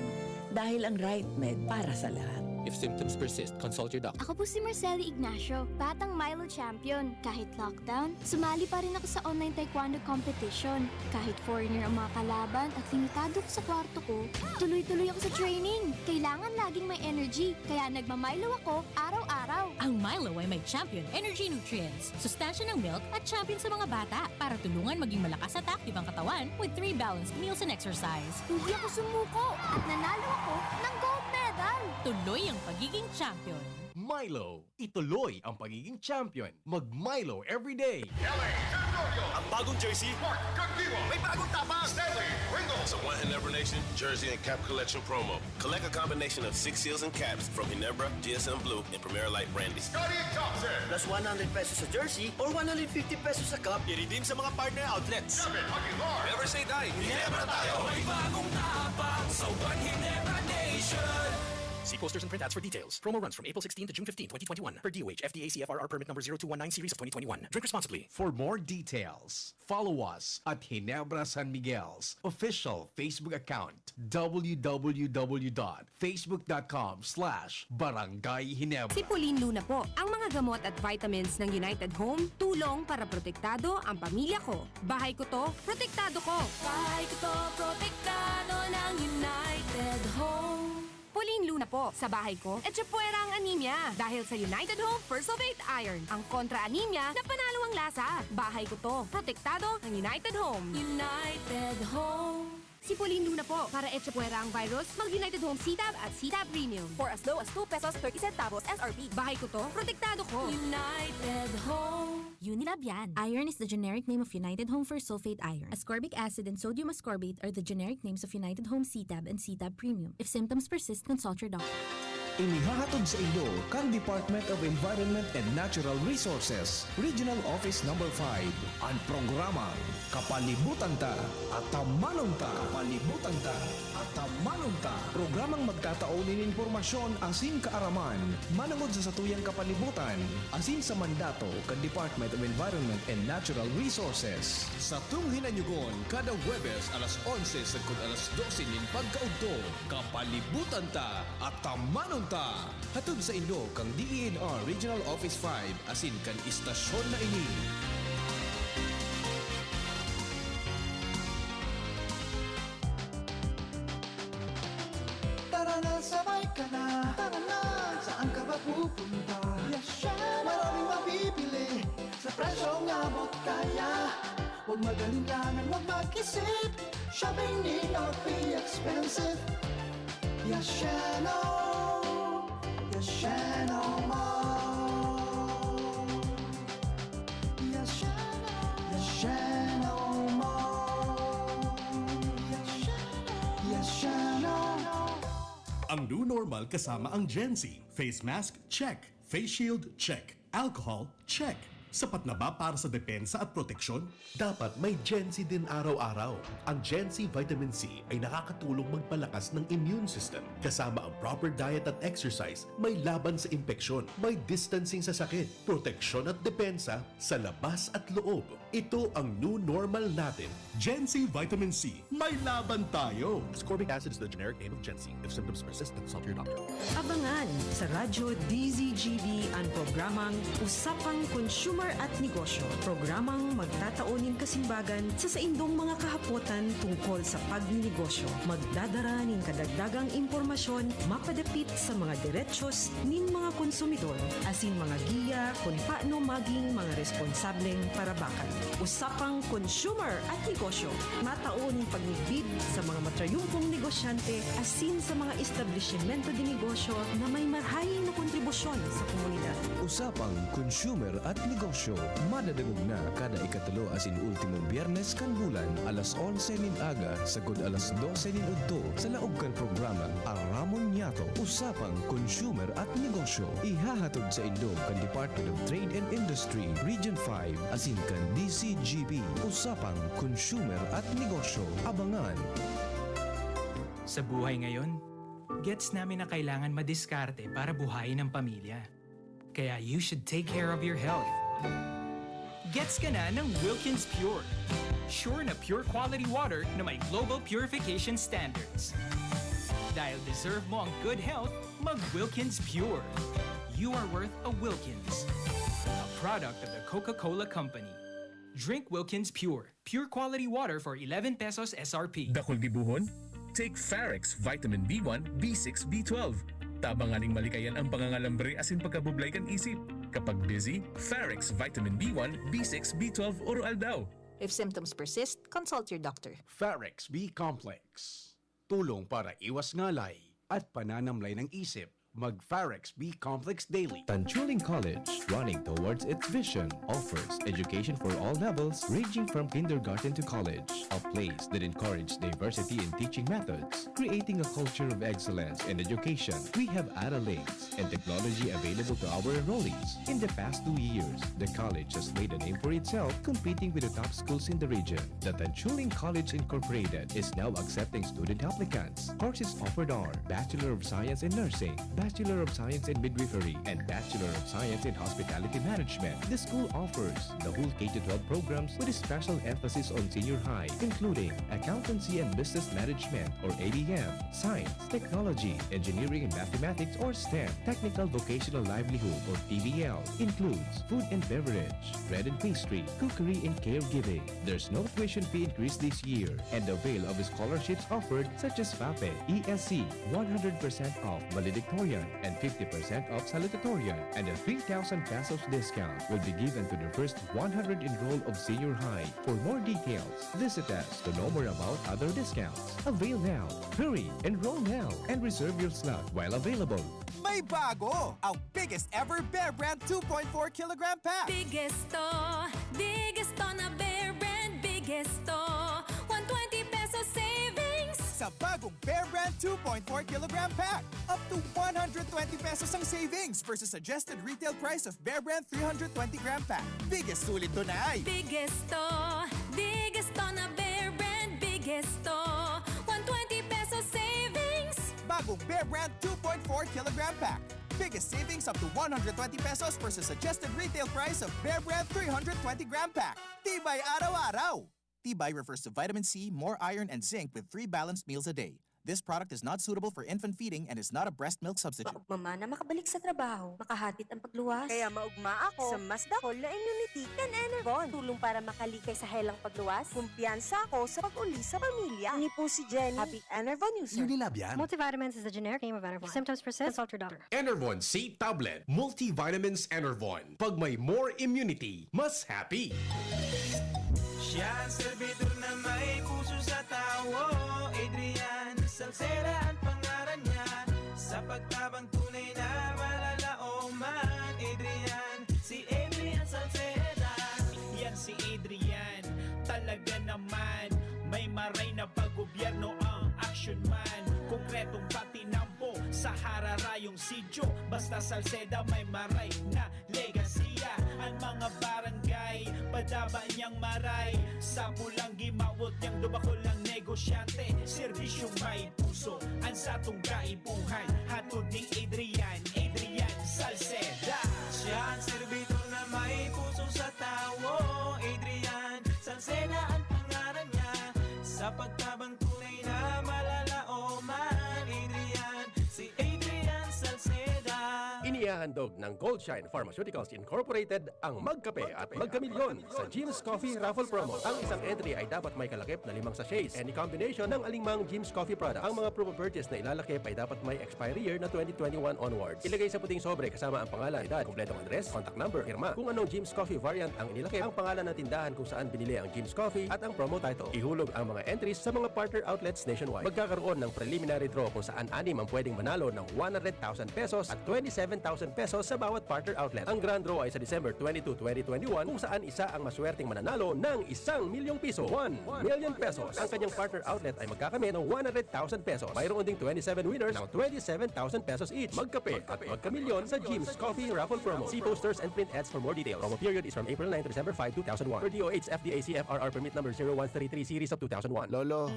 Dahil ang RightMed para sa lahat. If symptoms persist, consult your doctor. Ako po si Marceli Ignacio, batang Milo champion. Kahit lockdown, sumali pa rin ako sa online taekwondo competition. Kahit foreigner ang mga kalaban at limitado ako sa kwarto ko, tuloy-tuloy ako sa training. Kailangan laging may energy, kaya nagmamilo ako araw-araw. Ang Milo ay may champion energy nutrients, sustansya ng milk at champion sa mga bata para tulungan maging malakas at active ang katawan with three balanced meals and exercise. Hindi ako sumuko at nanalo ako ng gold medal. Tuloy ang pagiging champion. Milo, ituloy ang pagiging champion. Mag Milo everyday. Ang Bagong jersey, Mark Kagdiwa. May bagong tapang, Stanley Ringo. Sa One Ginebra Nation Jersey and Cap Collection Promo. Collect a combination of six seals and caps from Ginebra, G S M Blue, and Primera Light Brandy. Scottie Thompson. Plus one hundred pesos sa jersey or one hundred fifty pesos sa cap. I-redeem sa mga partner outlets. Kevin Aguilar. Never say die. Ginebra tayo. May bagong tapang sa One Ginebra Nation. See posters and printouts for details. Promo runs from April sixteen to June fifteen, twenty twenty-one. Per D O H, F D A C F R R permit number zero two one nine series of twenty twenty-one. Drink responsibly. For more details, follow us at Ginebra San Miguel's official Facebook account, w w w dot facebook dot com slash barangay ginebra. Si Pauline Luna po. Ang mga gamot at vitamins ng United Home, tulong para protektado ang pamilya ko. Bahay ko to, protektado ko. Bahay ko to, protektado ng United Home. Pauline Luna po. Sa bahay ko, etchepuera ang anemia. Dahil sa United Home First of Eight Iron, ang kontra-anemia na panalo ang lasa. Bahay ko to, protektado ng United Home. United Home. Si Pauline Luna po. Para etchepuera ang virus, mag United Home C-Tab at C-Tab Premium. For as low as two pesos thirty centavos S R P. Bahay ko to, protektado ko. United Home. Unilab yan. Iron is the generic name of United Home First Sulfate Iron. Ascorbic acid and sodium ascorbate are the generic names of United Home C-Tab and C-Tab Premium. If symptoms persist, consult your doctor. Inihahatod sa inyo kan Department of Environment and Natural Resources, Regional Office Number five, an programang Kapalibutan Ta, Atamanon Ta. Kapalibutan Ta, Atamanon Ta. Programang magtatao nin impormasyon asin kaaraman manongod sa satuyang kapalibutan asin sa mandato kan Department of Environment and Natural Resources. Satong hinanyugon kada Huwebes alas onse sagkod alas dose nin pagkaudto. Kapalibutan Ta, Atamanon Ta. Hatod sa inyo kan D E N R Regional Office five asin kan istasyon na ini. Tara na, sabay ka na. Tara na. Saan ka ba pupunta? Yes, syempre. Maraming mabibili sa presyong abot kaya. Huwag mag-alinlangan, huwag mag-isip. Shopping need not be expensive. Yasheno, Yasheno Mall. Yasheno, Yasheno Mall. Yasheno, Yasheno. Ang new normal kasama ang Gen Z. Face mask, check. Face shield, check. Alcohol, check. Sapat na ba para sa depensa at proteksyon? Dapat may Gen Z din araw-araw. Ang Gen Z Vitamin C ay nakakatulong magpalakas ng immune system. Kasama ang proper diet at exercise, may laban sa impeksyon, may distancing sa sakit, proteksyon at depensa sa labas at loob. Ito ang new normal natin. Gen Z Vitamin C, may laban tayo! Ascorbic acid is the generic name of Gen Z. If symptoms persist, consult your doctor. Abangan sa Radyo D Z G B an programang Usapang Consumer at Negosyo. Programang magtatao nin kasimbagan sa saindong mga kahapotan tungkol sa pagninegosyo. Magdadara nin kadagdagang impormasyon mapadapit sa mga derechos nin mga konsumidor asin mga giya kun paano maging mga responsableng parabakan. Usapang Consumer at Negosyo, matao nin pagmidbid sa mga matrayumpong negosyante asin sa mga establisimento de negosyo na may marahay na kontribusyon sa komunidad. Usapang Consumer at Negosyo, madadangog na kada ikatulo asin ultimong Biyernes kan bulan, alas onse nin aga sagkod alas dose nin udto, sa laog kan programang Aramon Niyato, Usapang Consumer at Negosyo. Ihahatod saindo kan Department of Trade and Industry, Region five, asin kan D C G B, Usapang Consumer at Negosyo. Abangan! Sa buhay ngayon, gets namin na kailangan madiskarte para buhayin ang pamilya. Kaya you should take care of your health. Gets ka na ng Wilkins Pure. Sure na pure quality water na may global purification standards. Dahil deserve mo ang good health, mag Wilkins Pure. You are worth a Wilkins. A product of the Coca-Cola Company. Drink Wilkins Pure. Pure quality water for eleven pesos S R P. Dakul gibohon? Take Farex Vitamin B one, B six, B twelve. Tabang nganing malikayan ang pangangalambre asin pagkabublay kan isip. Kapag busy, Farex Vitamin B one, B six, B twelve oro-aldaw. If symptoms persist, consult your doctor. Farex B Complex. Tulong para iwas ngalay at pananamlay ng isip. Mag-Farex B Complex daily. Tanchuling College, running towards its vision, offers education for all levels, ranging from kindergarten to college. A place that encourages diversity in teaching methods, creating a culture of excellence in education. We have ARA links and technology available to our enrollees. In the past two years, the college has made a name for itself, competing with the top schools in the region. The Tanchuling College Incorporated is now accepting student applicants. Courses offered are Bachelor of Science in Nursing, Bachelor of Science in Midwifery, and Bachelor of Science in Hospitality Management. The school offers the whole K to twelve programs with a special emphasis on senior high, including Accountancy and Business Management or A B M, Science, Technology, Engineering and Mathematics or STEM, Technical Vocational Livelihood or T V L, includes food and beverage, bread and pastry, cookery and caregiving. There's no tuition fee increase this year, and avail of scholarships offered such as FAPE, E S C, one hundred percent off valedictorian and fifty percent off salutatorian, and a three thousand pesos discount will be given to the first one hundred enrolled of senior high. For more details, visit us to know more about other discounts. Avail now! Hurry! Enroll now and reserve your slot while available. May bago! Ang biggest ever Bear Brand two point four kilogram pack! Biggest to, biggest to na Bear Brand, biggest to. One twenty peso savings! Sa bagong Bear Brand two point four kilogram pack, up to one hundred twenty pesos ang savings versus suggested retail price of Bear Brand three hundred twenty gram pack. Biggest sulit to na ay! Biggest to, biggest to na Bear Brand, biggest to. One twenty peso savings! Bagong Bear Brand two point four kilogram pack. Biggest savings up to one hundred twenty pesos versus suggested retail price of Bear Brand three hundred twenty gram pack. Tibay araw-araw! Tibay refers to vitamin C, more iron, and zinc with three balanced meals a day. This product is not suitable for infant feeding and is not a breast milk substitute. Maugma man na makabalik sa trabaho, makahatid ang pagluwas. Kaya maugma ako sa mas dakol na immunity kan Enervon. Tulong para makalikay sa helang pagluwas. Kumpiyansa ako sa pag-uli sa pamilya. Ini po si Jenny, happy Enervon user. Unilab yan. Multivitamins is a generic name of Enervon. If symptoms persist, consult your doctor. Enervon C Tablet, Multivitamins Enervon. Pag may more immunity, mas happy. Siya ang servidor na may puso sa tawo. Adrian Salceda ang pangalan niya. Sa pagtabang tunay na malalaoman, Adrian, si Adrian Salceda. Yan si Adrian, talaga naman. May maray na pag-gobyerno ang action man. Konkretong patinampo sa hararayong sityo. Basta Salceda may maray na legasiya. Ang mga barangay, padaba niyang maray. Sa pulang gimawot niyang dubakol ang negosyante. Serbisyong may puso, ang satong kaipuhan. Hatod ni Adrian, Adrian Salceda. Siya ang servidor na may puso sa tawo. Adrian Salceda ang pangalan niya. Sa pagtabang tunay na malalaoman, Adrian, si Adrian Salceda. Inihahandog ng Goldshine Pharmaceuticals Incorporated ang Magkape at Magkamilyon sa Jim's Coffee Raffle Promo. Ang isang entry ay dapat may kalakip na limang sachets, any combination ng alingmang Jim's Coffee product. Ang mga promo purchase na ilalakip ay dapat may expiry year na twenty twenty-one onwards. Ilagay sa puting sobre kasama ang pangalan, edad, kompletong address, contact number, pirma. Kung anong Jim's Coffee variant ang inilakip, ang pangalan ng tindahan kung saan binili ang Jim's Coffee at ang promo title. Ihulog ang mga entries sa mga partner outlets nationwide. Magkakaroon ng preliminary draw kung saan anim ang pwedeng manalo ng one hundred thousand pesos at twenty-seven thousand pesos sa bawat partner outlet. Ang grand draw ay sa December twenty-two, twenty twenty-one, kung saan isa ang maswerteng mananalo ng isang milyong piso, one million pesos. Ang kanyang partner outlet ay magkakamit ng one hundred thousand pesos. Mayroon ding twenty-seven winners ng twenty-seven thousand pesos each. Magkape at magkamilyon sa Jim's Coffee Raffle Promo. See posters and print ads for more details. Promo period is from April nine to December five, two thousand one. Per D O H F D A C F R R Permit Number zero one three three Series of two thousand one. Lolo,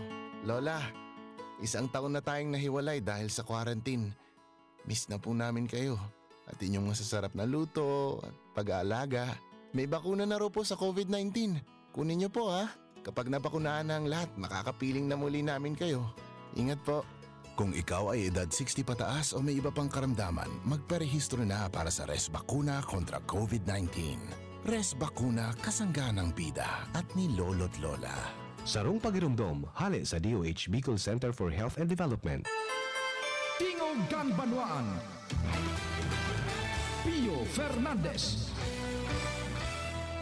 Lola, isang taon na tayong nahiwalay dahil sa quarantine. Miss na po namin kayo at inyong masasarap na luto at pag-aalaga. May bakuna na raw po sa covid nineteen. Kunin niyo po, ha. Kapag nabakunahan na ang lahat, makakapiling na muli namin kayo. Ingat po. Kung ikaw ay edad sixty pataas o may iba pang karamdaman, magparehistro na para sa Res Bakuna kontra covid nineteen. Res Bakuna, kasangga ng bida at ni Lolo't Lola. Sarong pagiromdom, hale sa D O H Bicol Center for Health and Development. Tingog kan Banwaan, Pio Fernandez.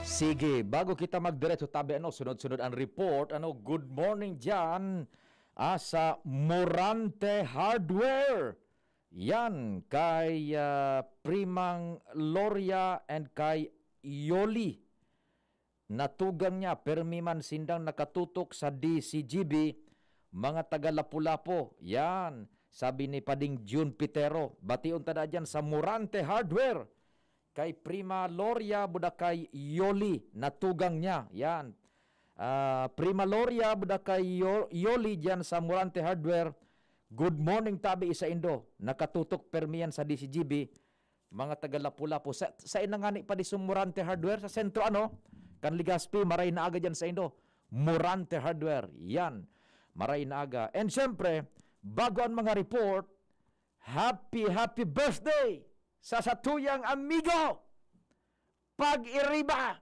Sige, bago kita magdiretso, tabi, ano, sunod-sunod ang report. Ano, good morning diyan, ah, sa Morante Hardware. Yan, kay, ah, Primang Loria and kay Yoli. Natugang niya, permi man sindang nakatutok sa D C G B, mga taga Lapu-Lapu. Yan, sabi ni Pading Jun Pitero, bation ta na dyan sa Morante Hardware. Kay Prima Loria, buda kay Yoli, natugang niya. Yan. Ah, Prima Loria, buda kay Yo-, Yoli dyan sa Morante Hardware. Good morning, tabi saindo. Nakatutok permi yan sa D C G B. Mga taga Lapu-Lapu. Sa, sa inangani pa di sa Morante Hardware, sa sentro, ano? Kan Legazpi, maray na aga dyan saindo. Morante Hardware. Yan. Maray na aga. And syempre, bago ang mga report, happy, happy birthday sa satuyang amigo, Pag-iriba,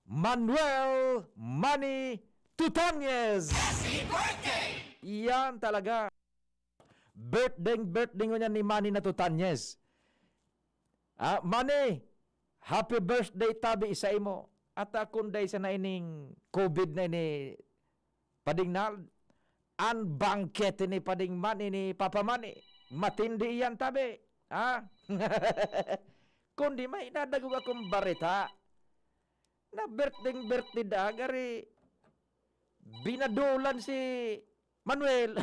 Manuel Manny Tutanyes. Happy birthday! Yan talaga. Birthday, birthday ngunyan ni Manny na Tutanyes. Ah, Manny, happy birthday tabi sa imo. At akon day sa na ining covid na ini, Pading Nald, an bangkete ni Pading Manny, ni Papa Manny, matindi iyan tabi. Ha? Kundi may nadagog akong bareta na birthday, birthday da, gari binadulan si Manuel.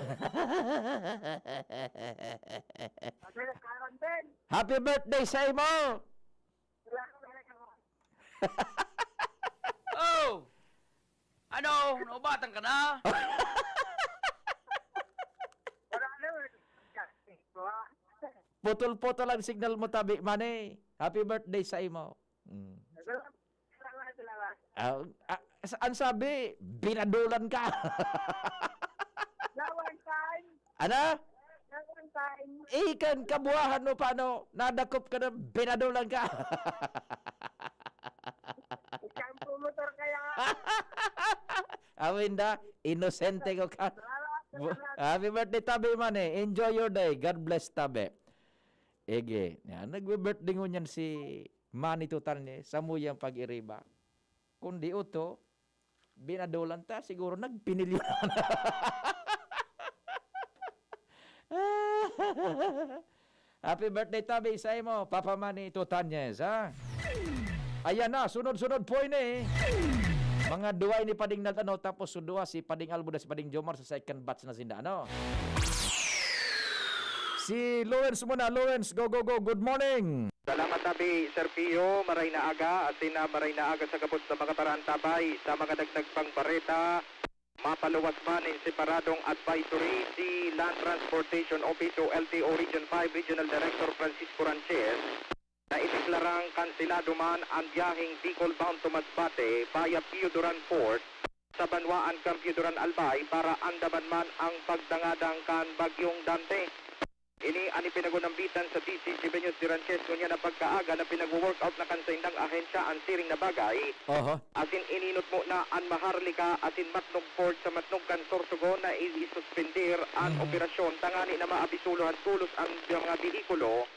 Happy birthday sa imo! Oh! Ano? Naubatan ka na? Wala na, eh. Putol-putol ang signal mo, tabi, Manny. Happy birthday sa imo. Mm. Salamat, salamat. Ah, ah, sa-, ang sabi, binadulan ka. Lawan time. Ano? Lawan time. Ikan kabuhahan mo pa, no? Nadakop ka na, binadulan ka. Isang promotor kaya. Awin da, inosente ko ka. Salamat, Bu-, salamat. Happy birthday, tabi, Manny. Enjoy your day. God bless, tabi. Ege. Yan, nagbe-birthday ngunyan si Manny Tutanyes, samuyang Pag-iriba. Kundi oto, binadulan ta, siguro nagpinilyo na. Happy birthday, tabi, sa imo, Papa Manny Tutanyes, ha? Ayan na, sunod-sunod po ini. Mga duwa ini, Pading Nald, ano, tapos sudua si Pading Albo na si Pading Jomar sa second batch na sinda, ano? Si Lawrence muna, Lawrence, go, go, go, good morning! Salamat, tabi, Sir Pio. Maray na aga, asin na maray na aga sa gabos na mga taran, tabay sa mga dagdag pang bareta. Mapaluwas man nin separadong advisory si Land Transportation Office o L T O Region five Regional Director Francisco Ranches na ideklarang kanselado man an biyaheng Bicol bound to Masbate via Pio Duran Port sa banwaan kan Pio Duran, Albay, para andaman man ang pagdangadang kan Bagyong Dante. Ini an ipinagunambitan sa D C G B News ni Ranches ngunyan na pagkaaga na pinagwo-workout na kan saindang ahensya an siring na bagay. Aha. Asin ininutmo na an Maharlika asin Matnog Port sa Matnog kan Sorsogon na i-, isuspender an Mhm. operasyon tangani na maabisulohan tolos an mga behikulo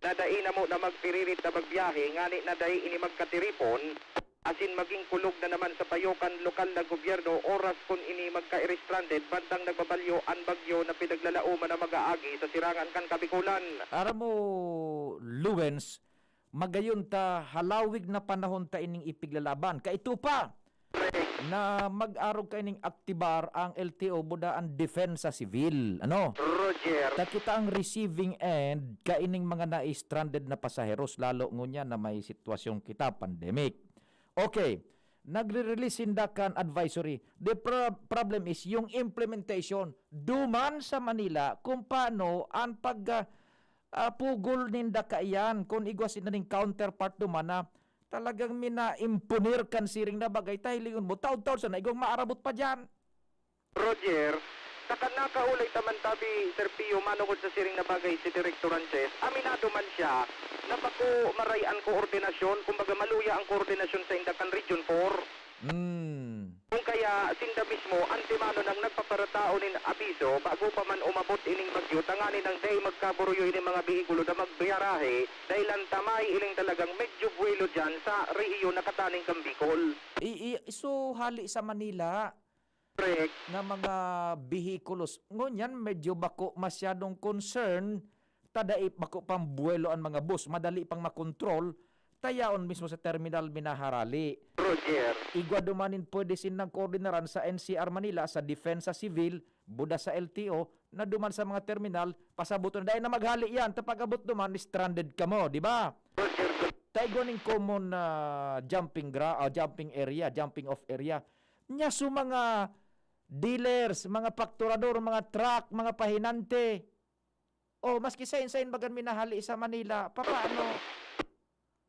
na dai na mo na magpiririt na magbiyahe ngani na dai ini magkatiripon. Asin maging kulog na naman sa payo kan lokal na gobyerno oras kun ini magka-stranded bandang nagbabalyo an bagyo na pinaglalaoman na mag-aagi sa sirangan kan Kabikolan. Aram mo, Luwens, magayon ta halawig na panahon ta ining ipiglalaban. Kaito pa na mag-arog kaining aktibar ang L T O buda an depensa sibil. Ano? Roger. Ta kita ang receiving end kaining mga na-stranded na pasaheros, lalo ngunyan na may sitwasyon kita, pandemic. Okay, nagre-release sinda kan advisory. The pro-, problem is yung implementation duman sa Manila, kung paano ang pag, ah, ah, pugol ninda kaiyan, kung igwa sinda ning counterpart duman na talagang mina-imponer kan siring na bagay, ta hilingon mo, taon-taon sa naigwang maarabot pa diyan. Roger, saka nakaulay ta man tabi, Sir Pio, manukod sa siring na bagay si Director Ranches, aminado man siya na bako maray an koordinasyon, kumbaga maluya ang koordinasyon sa inda kan Region four. Hmm. Kung kaya, sinda mismo, antemano nang nagpaparataon nin abiso bago pa man umabot ining bagyo, tanganing dai magkaburuyo ining mga behikulo na magbiyarahe, dahil ang tamay ining talagang medyo buwelo dyan sa rehiyon na kataning kan Bicol. I, i, so, hali sa Manila, Correct. nga mga behikulos. Ngunyan, medyo bako masyadong concern, ta dai bako pang buwelo an mga bus, madali pang makontrol, ta yaon mismo sa terminal minaharali. Roger. Igwa duman nin pwede sinang koordinaran sa N C R Manila, sa Depensa Civil, buda sa L T O, na duman sa mga terminal, pasaboton na, dai na maghali yan, ta pag-abot duman, stranded kamo, di ba? Roger. Ta igwa nin common na jumping gra ah, jumping area, jumping off area. Nya so mga dealers, mga pakturador, mga truck, mga pahinante, o maski sain-sain bagan minahali sa Manila, papaano?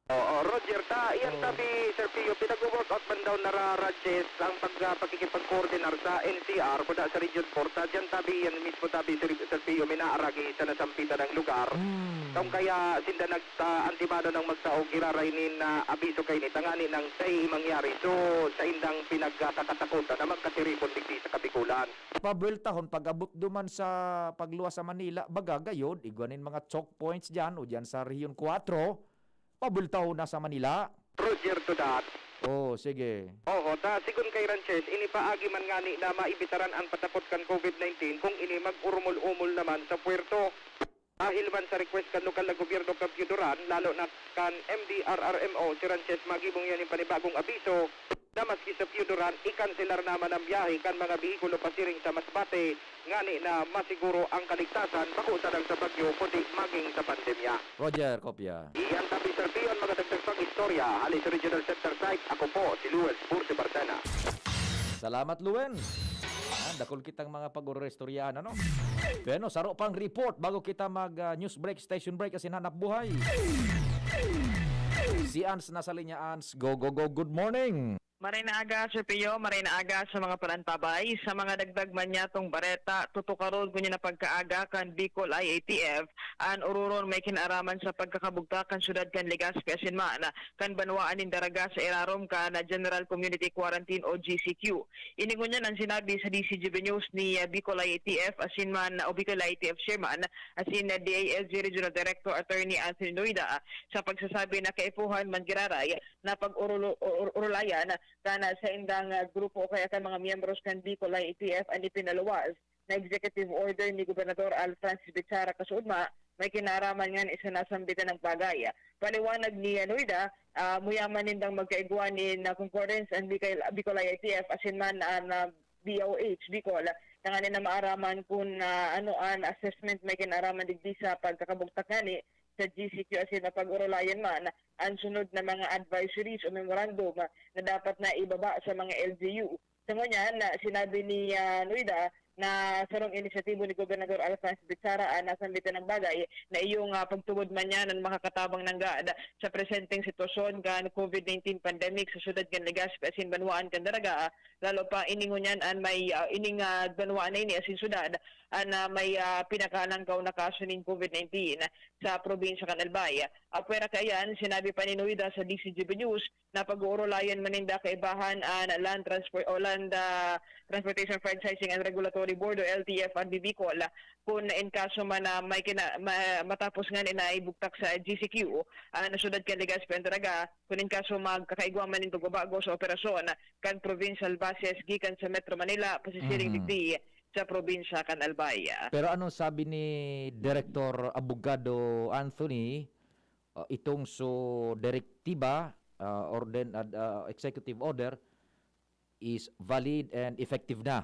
Oo, Roger, ta, iyan Oo. tabi, Sir Pio, pinag-work out man daw nara Radjes ang pag, ah, pakikipag-coordinar sa N C R, kuda sa Region four, ta, diyan tabi, yan mismo tabi, Sir, Sir Pio, minaaragi sa nasampitan ng lugar. Hmm. Kung kaya sinda nagta-, antimano ng magtao, giraray nin, ah, abiso kay ni tangani ng tay mangyari. So, sa indang pinagkakatakutan na magkatiripon digdi sa Kabikulan. Pabweltahon pag-abot duman sa pagluwas sa Manila, baga gayod, igwa nin mga choke points diyan o diyan sa Region four, pabweltahon na sa Manila. Roger to that. Oh, sige. Oho, ta sigon kay Ranches, inipaagi man ngani na maibitaran an patapot kan COVID nineteen kung ini mag-urumol-umol naman sa puerto. Dahil man sa request kan lokal na gobyerno kan Pioduran, lalo na kan M D R R M O, si Ranches magibong yan nin panibagong abiso na maski sa Pioduran, ikanselar naman ang biyahe kan mga behikulo pasiring sa Masbate, ngani na masiguro ang kaligtasan, bako sa lang sa bagyo, kundi maging sa pandemya. Roger, kopya. Iyan tabi, Sir Pio, an mga dagdag pang istorya. Hali sa Regional Center Site, ako po si Luis Bursi Barcena. Salamat, Luen. Ah, dakul kitang mga pag-ururistoryahan, ano? Bueno, saro pang report bago kita mag ah, news break, station break, asin hanap buhay. Si Ans nasa linya, Ans. Go, go, go. Good morning. Maray na aga, Sir Pio. Maray na aga sa mga palantabay. Sa mga dagdag man niyatong bareta, tutukaron ko niya na pagkaaga kan Bicol I A T F. An ururon may kinaaraman sa pagkakabugtak kan syudad kan Legazpi asin man kan banwaan nin Daraga sa irarom kan General Community Quarantine o G C Q. Ini ngunyan an sinabi sa D C G B News ni ah, Bicol I A T F asin man o Bicol I A T F Chairman asin ah, D I L G Regional Director Attorney Anthony Noida sa pagsasabi na kaipuhan man giraray na pag-urulayan kan ah, saindang ah, grupo o kaya kan mga miyembros kan Bicol I A T F an ipinaluwas na executive order ni Gobernador Al Francis Bichara kasuodma may kinaaraman nga sa nasambitan ng bagay. Paliwanag ni ah, Noida, ah, muyaman nindang magkaigwa nin ah, concurrence an Bicol, Bicol I A T F asin man an ah, D O H Bicol, tanganing na maaraman kun ah, ano an assessment may kinaaraman digdi sa pagkakabugtak ngani sa G C Q asin mapag-urulayan man an sunod na mga advisories o memorandum na dapat na ibaba sa mga L G U. Sa ngunyan, na sinabi ni ah, Noida na sarong inisyatibo ni Gobernador Alphonse Bichara an nasambitan ng bagay na iyong ah, pagtubod man niya ng makakatabang nanggad sa presenteng sitwasyon kan COVID nineteen pandemic sa syudad kan Legazpi asin banwaan kan Daraga, lalo pa ini ngunyan an may ah, ining ah, banwaan na ini asin syudad an ah, may ah, pinakalangkaw na kaso nin COVID nineteen sa probinsya kan Albay. Apwera kaiyan, sinabi pa ni Noida sa D C G B News na pag-uurulayan man ninda kaibahan an Land Transport o Land ah, Transportation Franchising and Regulatory Board o L T F R B Bicol, kun in kaso man na may kina, ma, matapos nga na ibugtak sa G C Q an syudad kan Legazpi an Daraga, kun in kaso magkakaigwa man nin pagbabago sa operasyon kan provincial buses gikan sa Metro Manila pasisiring Mhm. digdi sa probinsya kan Albay. Pero anong sabi ni Director Abogado Anthony, ah, itong so direktiba, ah, or then, ah, ah, executive order is valid and effective na?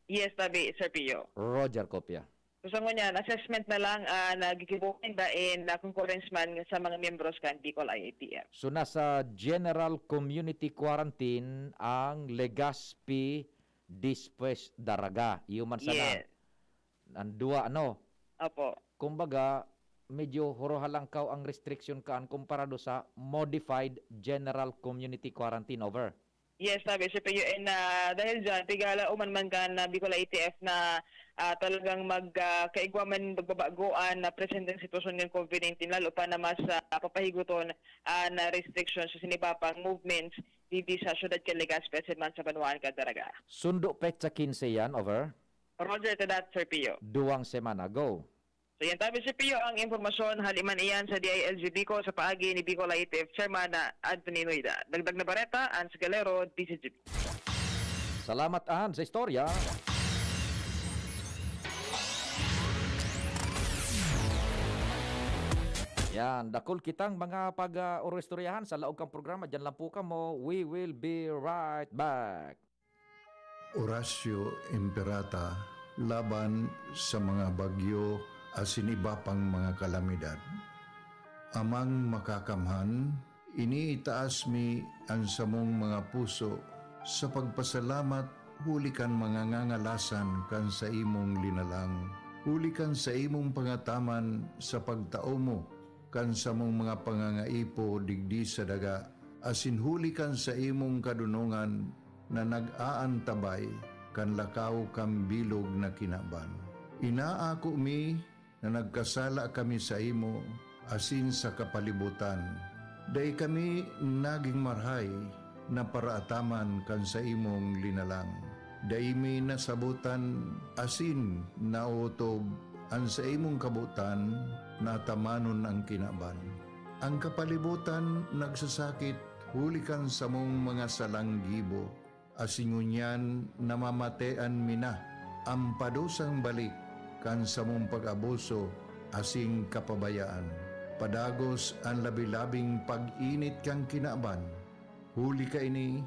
Yes, tabi, Sir Pio. Roger Copia. So, sa ngunyan, assessment na lang ah, na gigibuhin dain na concurrence man sa mga miyembros kan Bicol I A T F. So nasa general community quarantine ang Legazpi, Despues, Daraga. Iyo man sana. Yes. Ang duwa, ano? Opo. Kumbaga, medyo horohalangkaw ang restriction kaan komparado sa modified general community quarantine, over. Yes, tabi, Sir Pio. And ah, dahil dyan, pigala uman man kan na Bicol I A T F na ah, talagang mag ah, kaigwa man magbabagoan na presenteng sitwasyon ng COVID nineteen, lalo pa na mas ah, papahigoton an ah, restrictions sa sinibapang movements didi sa syudad kan Legazpi asin man sa banwaan kan Daraga. Sundo petsa quince yan, over? Roger to that, Sir Pio. Duwang semana. Go. So yan tabi, Sir Pio, ang impormasyon hali man iyan sa D I L G Bicol sa paagi ni Bicol I A T F Chairman na Anthony Noida. Dagdag na bareta, Ans Galero, D C G B. Salamat, Ann, sa istorya. Yan, dakul kitang mga pag-, ah, oro-istoryahan sa laog kang programa. Diyan lang po kamo. We will be right back. Horacio Imperata laban sa mga bagyo asin iba pang mga kalamidad. Amang Makakamhan, iniitaas mi an samong mga puso sa pagpasalamat huli kan mga ngangalasan kan saimong linalang, huli kan saimong pangataman sa pagtao mo kan samong mga pangangaipo digdi sa daga, asin huli kan saimong kadonongan na nag-aantabay kan lakaw kan bilog na kinaban. Inaako mi na nagkasala kami saimo asin sa kapalibotan. Dai kami nagin marahay na paraataman kan saimong linalang. Dai mi nasabotan asin naotob an saimong kabotan na atamanon an kinaban. An kapalibotan nagsasakit huli kan samong mga salang gibo, asin ngunyan namamatean mi na an padusang balik kan samong pag-abuso asin kapabayaan. Padagos an labi-labing pag-init kan kinaban. Huli kaini,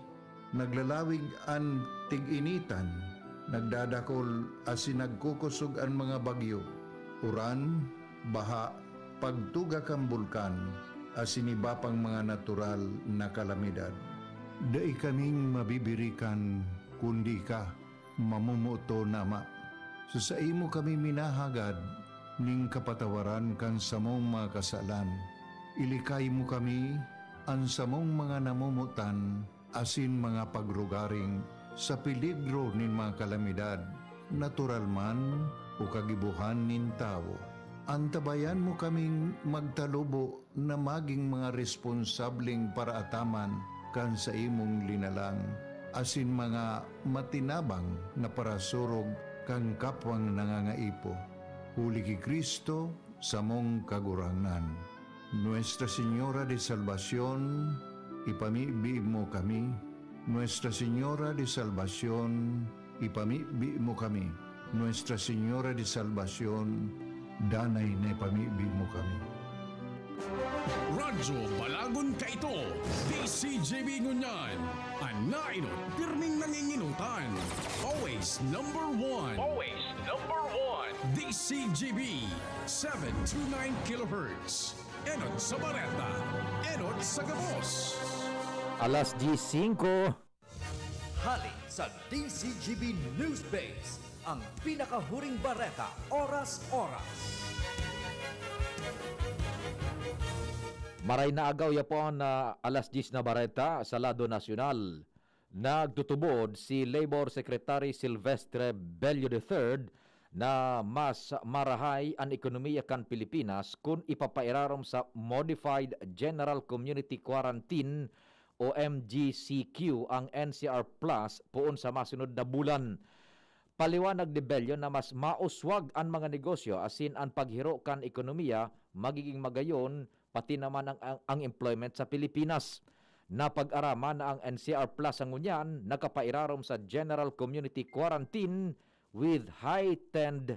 naglalawig an tig-initan, nagdadakol asin nagkukosog an mga bagyo, uran, baha, pagtuga kan bulkan, asin iba pang mga natural na kalamidad. Dai kaming mabibirikan kundi ka, mamomoton na Ama. Sa saimo kami minahagad nin kapatawaran kan samong mga kasalan. Ilikay mo kami, an samong mga namomotan, asin mga pagrugaring sa peligro nin mga kalamidad, natural man o kagibohan nin tawo. Antabayan mo kaming magtalubo na magin mga responsableng paraataman kan saimong linalang, asin mga matinabang na parasurog kan kapwang nangangaipo. Huli ki Cristo, samong Kagurangnan. Nuestra Señora de Salvacion, ipamibi mo kami. Nuestra Señora de Salvacion, ipamibi mo kami. Nuestra Señora de Salvacion, danay na ipamibi mo kami. Radyo Balagon Kaito, D C G B ngunyan, an nainot pirming nanginginutan. Always number one. Always number one. D C G B, seven two nine kilohertz. Enot sa bareta, enot sa gabos. Alas diyes singko. Hali sa D C G B News Base, ang pinakahuring bareta, oras-oras. Maray na agaw yapon na alas diyes na bareta sa lado nasyonal. Nagtutubod si Labor Secretary Silvestre Bello the third na mas marahay an ekonomiya kan Pilipinas kun ipapairarom sa Modified General Community Quarantine o M G C Q ang N C R Plus poon sa masunod na bulan. Paliwanag ni Bello na mas mauswag an mga negosyo asin an paghiro kan ekonomiya magiging magayon, pati naman ang, ang, ang employment sa Pilipinas. Napag-araman na ang N C R Plus sa ngunyan nakapairarom sa General Community Quarantine with heightened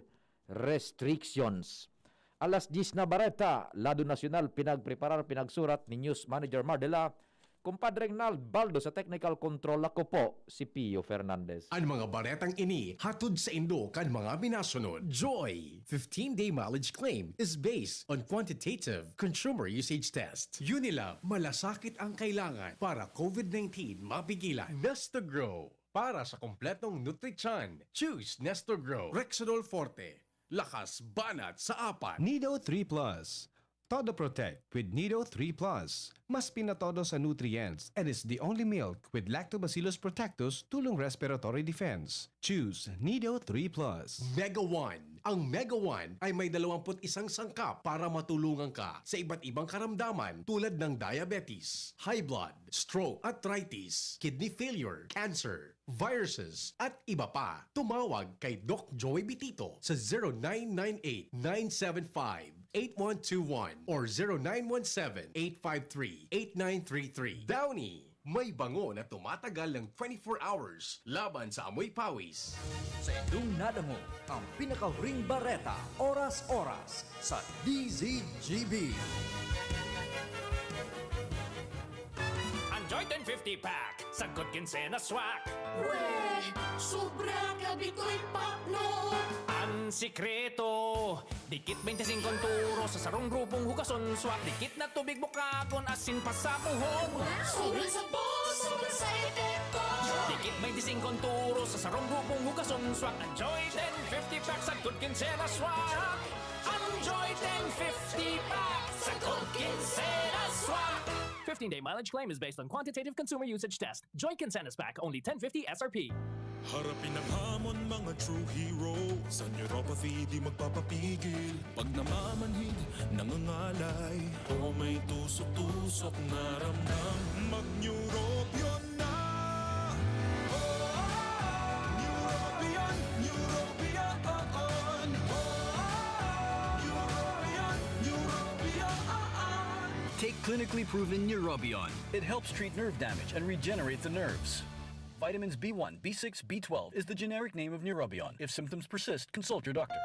restrictions. Alas diyes na bareta, lado nasyonal, pinagpreparar, pinagsurat ni News Manager Mardela, Kumpadre Regnald Baldo sa technical control, ako po si Pio Fernandez. An mga baretang ini hatod saindo kan mga minasunod. Joy, fifteen-day mileage claim is based on quantitative consumer usage test. Unilab, malasakit ang kailangan para COVID nineteen mapigilan. Nestogro, para sa kompletong nutrisyon, choose Nestogro. Rexodol Forte, lakas banat sa apat. Nido three plus. Todo Protect with Nido three plus. Mas pinatodo sa nutrients and is the only milk with Lactobacillus protectus tulong respiratory defense. Choose Nido three plus. Mega One. Ang Mega One ay may dalawampu't isang sangkap para matulungan ka sa iba't ibang karamdaman tulad ng diabetes, high blood, stroke, arthritis, kidney failure, cancer, viruses, at iba pa. Tumawag kay Doc Joey Bitito sa zero nine nine eight, nine seven five, eight one two one or zero nine one seven, eight five three, eight nine three three. Downy, May bango na tumatagal ng twenty-four hours laban sa amoy pawis. Sa indong nadangog ang pinakahuring bareta, oras-oras sa D Z G B. Ang Joy ten fifty pack, sagkod kinsenas swak. Weh, sobra kabi ko'y pakno. Ang sikreto, dikit twenty-five ang turo sa sarong grupong hugason swak. Dikit na tubig bukagon, asin pasapuhon. Sobrang sabon, sobrang sa epekto. Dikit twenty-five ang turo sa sarong grupong hugason swak. Ang Joy ten fifty pack, sagkod kinsenas swak. Ang Joy ten fifty pack, sagkod kinsenas swak. Fifteen-day mileage claim is based on quantitative consumer usage test. Joy Kinsenas Pack, only ten fifty S R P. Harapin ang hamon, mga true hero. Sa neuropathy di magpapapigil. Pag namamanhid, nangangalay, o may tusok-tusok na ramdam, mag-Neurobion na! Neurobion, Neurobion, Neurobion, Neurobion. Take clinically proven Neurobion. It helps treat nerve damage and regenerate the nerves. Vitamins B one, B six, B twelve is the generic name of Neurobion. If symptoms persist, consult your doctor.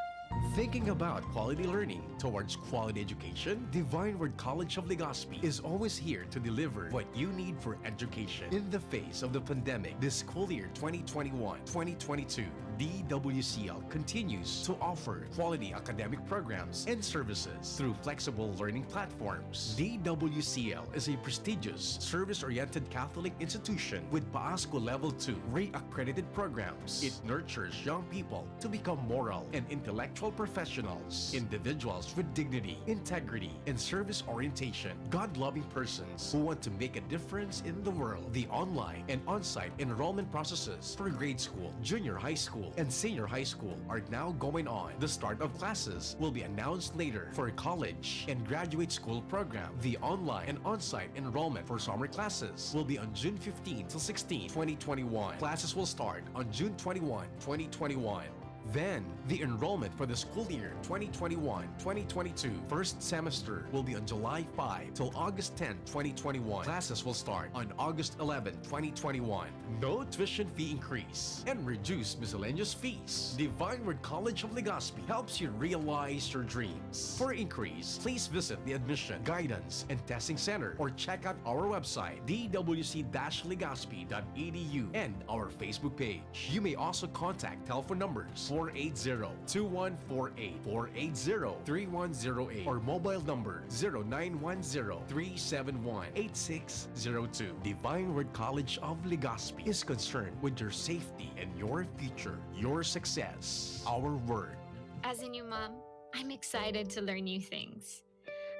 Thinking about quality learning towards quality education? Divine Word College of Legazpi is always here to deliver what you need for education. In the face of the pandemic, this school year twenty twenty-one twenty twenty-two, D W C L continues to offer quality academic programs and services through flexible learning platforms. D W C L is a prestigious, service-oriented Catholic institution with PASCO Level two Ray accredited programs. It nurtures young people to become moral and intellectual professionals, individuals with dignity, integrity, and service orientation, God-loving persons who want to make a difference in the world. The online and on-site enrollment processes for grade school, junior high school, and senior high school are now going on. The start of classes will be announced later for college and graduate school program. The online and on-site enrollment for summer classes will be on June fifteen to sixteen, twenty twenty-one. Classes will start on June twenty-one, twenty twenty-one. Then, the enrollment for the school year twenty twenty-one twenty twenty-two first semester will be on July five till August ten, twenty twenty-one. Classes will start on August eleven, twenty twenty-one. No tuition fee increase and reduced miscellaneous fees. Divine Word College of Legazpi helps you realize your dreams. For inquiries, please visit the Admission, Guidance, and Testing Center or check out our website, d w c dash legazpi dot e d u, and our Facebook page. You may also contact telephone numbers four eight zero, two one four eight, four eight zero, three one zero eight or mobile number zero nine one zero, three seven one, eight six zero two. Divine Word College of Legazpi is concerned with your safety and your future, your success, our word. As a new mom, I'm excited to learn new things.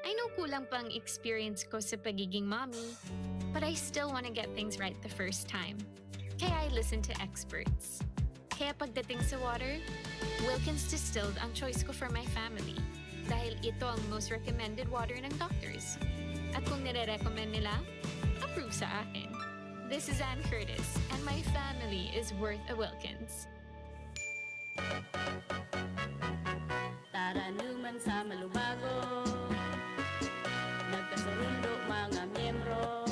I know kulang pa ang experience ko sa pagiging mommy, but I still want to get things right the first time. Kaya I listen to experts. Kaya pagdating sa water, Wilkins Distilled ang choice ko for my family dahil ito ang most recommended water ng doctors. At kung nire-recommend nila, approve sa akin. This is Ann Curtis, and my family is worth a Wilkins. Taranuman sa malubago, nagkasurundo mga miyembro.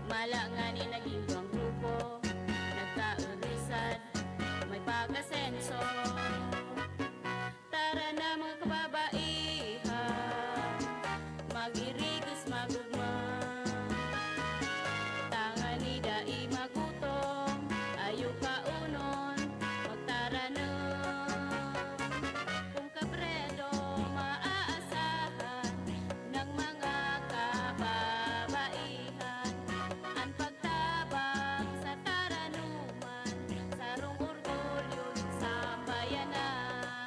Mala ngani naging duwang grupo, nagkaurusad, may pag-asenso. Tara na mga kababaihan, mag-irigos, mag-ugma. Tangani dai magutom, ayo kaunon, magtaranom. Kung kabredo maaasahan ng mga kababaihan, an pagtabang sa taranuman, sarong orgulyo nin sambayanan.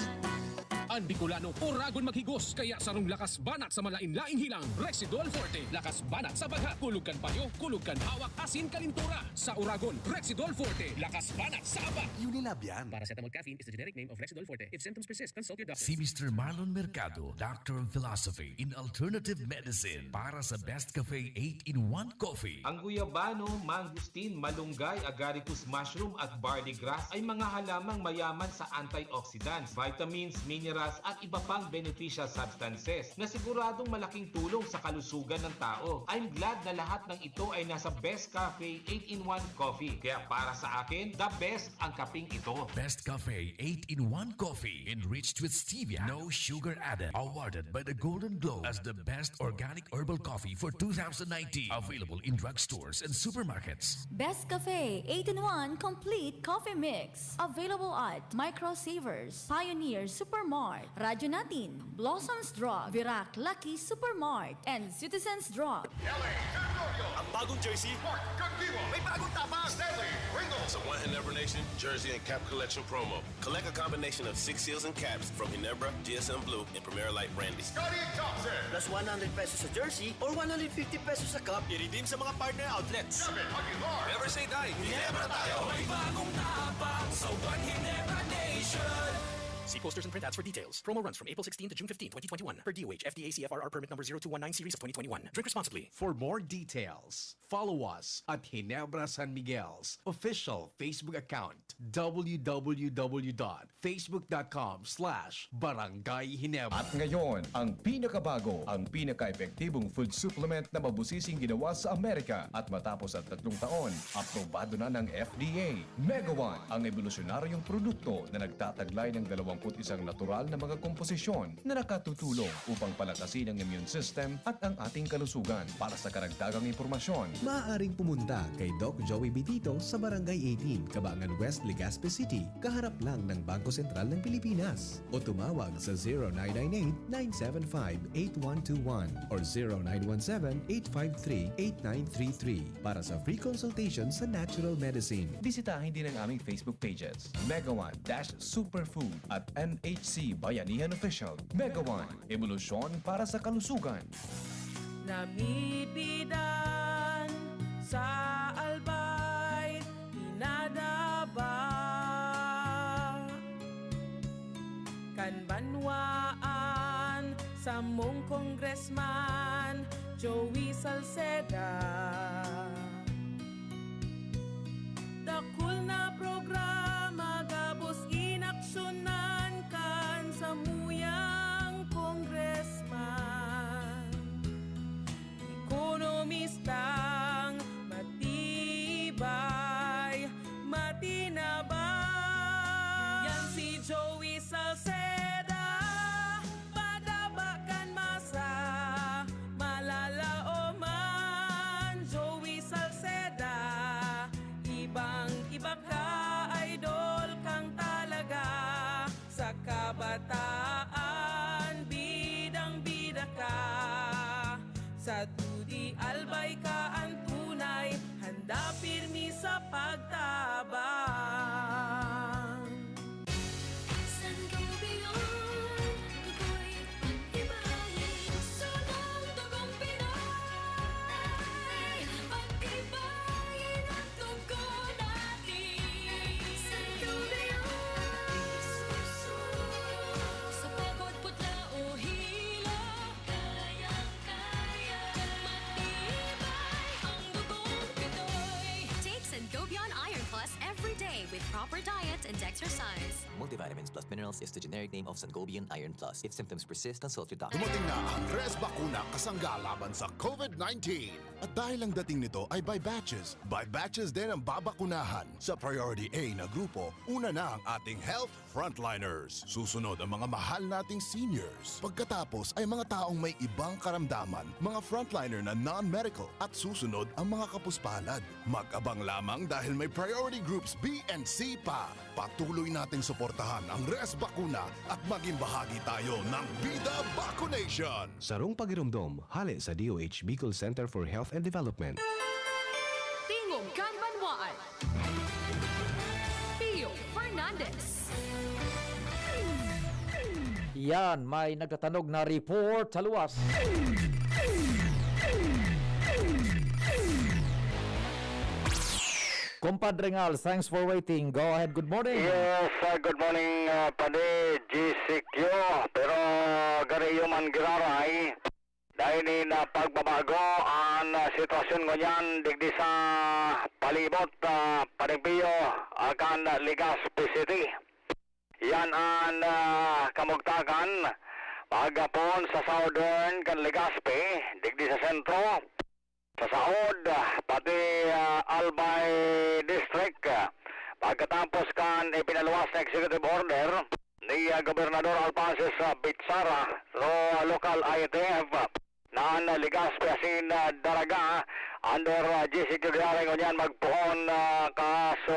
An Bicolano, oragon maghigos, kaya sarong lakas banat sa malain-laing hilang, Rexidol Forte. Lakas banat sa baghat, kulog kan payo, kulog kan hawak, asin kalintura. Sa oragon, Rexidol Forte. Lakas banat sa aba. Unilab yan. Paracetamol caffeine is the generic name of Rexidol Forte. If symptoms persist, consult your doctor. Si Mister Marlon Mercado, Doctor of Philosophy in Alternative Medicine, para sa Best Cafe eight-in-one Coffee. Ang guyabano, mangosteen, malunggay, agaricus mushroom at barley grass ay mga halamang mayaman sa antioxidants, vitamins, minerals, at iba pang beneficial substances na siguradong malaking tulong sa kalusugan ng tao. I'm glad na lahat ng ito ay nasa Best Cafe eight-in-one Coffee. Kaya para sa akin, the best ang kaping ito. Best Cafe eight-in-one Coffee, enriched with stevia, no sugar added. Awarded by the Golden Globe as the best organic herbal coffee for two thousand nineteen. Available in drugstores and supermarkets. Best Cafe eight-in-one Complete Coffee Mix. Available at Micro Savers, Pioneer Supermart, Radyo Natin, Blossoms Drug, Virac Lucky Supermart, and Citizens Drug. L A Territorio. Ang bagong jersey. Mark Cagdiwa. May bagong tapang. Stanley Ringo. Sa One Ginebra Nation jersey and cap collection promo. Collect a combination of six seals and caps from Ginebra, G S M Blue, and Premier Light Brandy. Scotty Thompson. Plus one hundred pesos sa jersey or one hundred fifty pesos sa cap. I-redeem sa mga partner outlets. David Aguilar. Never say die. Ginebra tayo. May bagong tapang sa One Ginebra Nation. See posters and printouts for details. Promo runs from April sixteen to June fifteen, twenty twenty-one. Per D O H, F D A C F R R permit number zero two one nine series of twenty twenty-one. Drink responsibly. For more details, follow us at Ginebra San Miguel's official Facebook account, w w w dot facebook dot com slash barangay ginebra. At ngayon, ang pinakabago, ang pinaka-epektibong food supplement na mabusising ginawa sa Amerika. At matapos ang tatlong taon, aprobado na ng F D A. Megawan, ang ebolusyonaryong produkto na nagtataglay ng dalawampu't isang natural na mga komposisyon na nakatutulong upang palakasin ang immune system at ang ating kalusugan. Para sa karagdagang impormasyon, maaaring pumunta kay Doc Joey Bitito sa Barangay eighteen, Cabangan West, Legazpi City, kaharap lang ng Bangko Sentral ng Pilipinas. O tumawag sa zero nine nine eight, nine seven five, eight one two one or zero nine one seven, eight five three, eight nine three three para sa free consultation sa natural medicine. Bisitahin din ang aming Facebook pages, Megawan dash Superfood at N H C Bayanihan Official. Megawan, ebolusyon para sa kalusugan. Namipidan sa Albay, pinadaba kan banwaan samong Congressman Joey Salceda. Dakul na programa gabos inaksyonan kan samuyang congressman. Ekonomistang matibay, matinaba. Yan si Joey Salceda, padaba kan masa, malalaoman. Joey Salceda, ibang-iba ka, idol kang talaga. Sa kabataan, bidang-bida ka. Sa dudi, Albay ka an tunay, handa pirmi sa pagtabang. Sangobion, dugoy, pagtibayin, sunong dugong Pinoy. Pagtibayin ang dugo natin. Sangobion, sa pagod, putla o hilo, kayang-kaya. Matibay ang dugong Pinoy. Take Sangobion Iron Plus every day with proper diet and exercise. Multivitamins plus minerals is the generic name of Sangobion Iron Plus. If symptoms persist, consult your doctor. Dumating na ang Res Bakuna kasangga laban sa covid nineteen. At dahil ang dating nito ay by batches, by batches din ang babakunahan. Sa Priority A na grupo, una na ang ating health frontliners. Susunod ang mga mahal nating seniors. Pagkatapos ay mga taong may ibang karamdaman, mga frontliner na non-medical, at susunod ang mga kapuspalad. Mag-abang lamang dahil may priority groups B and C pa. Patuloy nating suportahan ang Res Bakuna at maging bahagi tayo ng Bida Vacunation. Sarong pagiromdom, hale sa D O H Bicol Center for Health and Development. Tingog kan Banwaan, Pio Fernandez. Yan, may nagtatanog na report sa luwas. Compadre Ngal, thanks for waiting. Go ahead, good morning. Yes, uh, good morning, uh, Padi G C Q. Pero gari man giraray, dahil ni na pagbabago ang, uh, sitwasyon ngunyan digdi sa palibot, uh, Padi Pio, akan Legazpi City. Yan an, ah, kamugtakan maghapon sa southern kan Legazpi, digdi sa sentro, sa saod, ah, pati, ah, Albay District, ah, pagkatapos kan ipinaluwas na executive order ni, ah, Gobernador Alphonsus, ah, Bichara, ro-, local I T F, ah, na an, ah, Legazpi asin, ah, Daraga under, ah, G C Q diario ngunyan magpoon, ah, kaso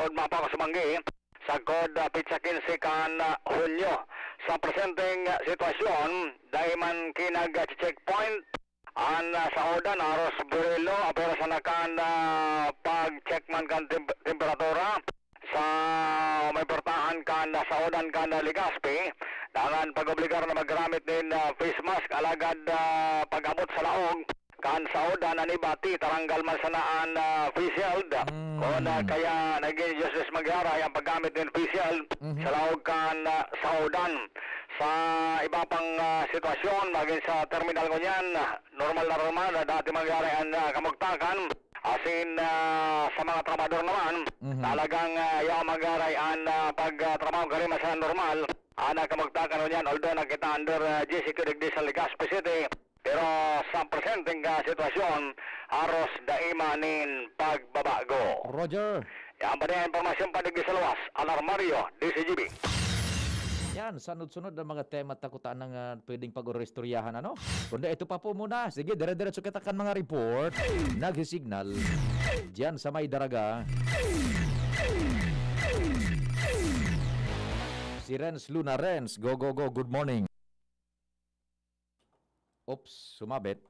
o mapakos manggi sagkod, ah, petsa quince kan, ah, Hunyo. Sa presenteng, ah, sitwasyon, dai man kinag-checkpoint an, ah, saodan, aros burilo, apwera sana kan, ah, pag-check man kan temp-, temperatura sa may portahan kan, ah, saodan kan, ah, Legazpi, dangan pag-obligar na maggamit nin, ah, face mask, alagad, ah, pag-abot sa laog kan saodan, an iba, ti, taranggal man sana an, ah, face shield. Mm. Kun, ah, kaya naging useless mangyari ang paggamit nin face shield Mhm. sa laog kan, ah, saodan. Sa iba pang, ah, sitwasyon, magin sa terminal ngunyan, ah, normal na normal na dati mangyari an, ah, kamugtakan. Asin, ah, sa mga trabahador naman, Mhm. talagang, ah, yaon mangyari an, ah, pag, ah, trabaho kari man sa normal. An, ah, kamugtakan ngunyan, although nakita under, ah, G C Q digdi sa Legazpi City, pero sa presenteng, ah, sitwasyon, haros dai man nin pagbabago. Roger. Yan pa din ang impormasyon pa digdi sa luwas. Alarmario, D C G B. Yan, sunod-sunod ang mga tema ta kuta nang, ah, pwedeng pag-oristoryahan, ano? Kundi ito pa po muna. Sige, dire-diretso kita kan mga report. Nag-signal. Diyan sa may Daraga. Si Renz Luna. Renz, go, go, go. Good morning. Oops, sumabit.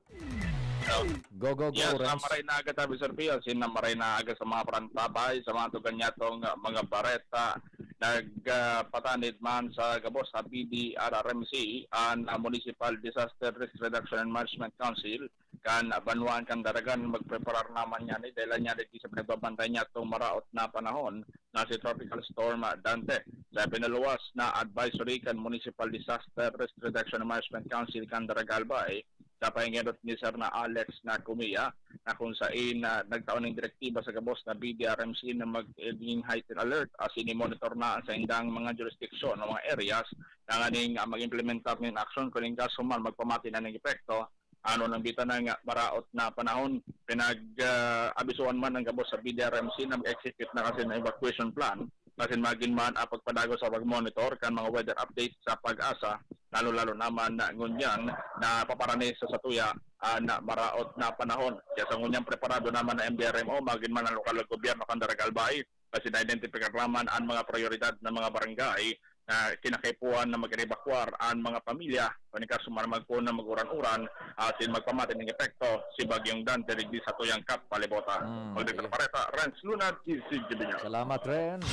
Go, go, go, Yes, Renz. Maray na aga tabi, Sir Pio. Sin na maray na aga sa mga parantabay, sa mga tugan niya tong, ah, mga bareta. Nag, ah, patanid man sa gabos sa B D R R M C, an, ah, Municipal Disaster Risk Reduction and Management Council, kan banwaan kan Daraga, magpreparar naman niya ni, dahil niya digdi sa pinagbabantay niya tong maraot na panahon, na si Tropical Storm Dante. Sa pinaluwas na advisory kan Municipal Disaster Risk Reduction and Management Council kan Daraga Albay, sa pahingenot ni Sir na Alex na Cumia, na kung sain na nagtao ning direktiba sa gabos na B D R M C na magiging heightened alert, asin i-monitor na sa indang mga jurisdiction o mga areas na nganing, ah, mag-implementar nin aksyon kung in kaso man magpamati na ning epekto. Ano nang bitanang maraot na panahon, pinag, ah, abisuan man ang gabos sa B D R M C na mag-execute na kasi ng evacuation plan, kasi magin man ang pagpadagos sa pag-monitor kan mga weather updates sa PAGASA, lalo-lalo naman na ngunyan na paparani sa satuya, ah, na maraot na panahon. Kaya sa ngunyan preparado naman na M D R M O, magin man ang lokal na gobyerno kan Daraga Albay, kasi na-identify naman ang mga prioridad ng mga barangay na kinakaipuhan na mag-evacuar ang mga pamilya, panikar sumarmag po na mag-uran-uran asin magpamati ning epekto si Bagyong Dante digdi sa tuyang kapalibotan. Mm, Magdagdag sige. Pareta, Renz Luna, D C G B News. Salamat, Renz.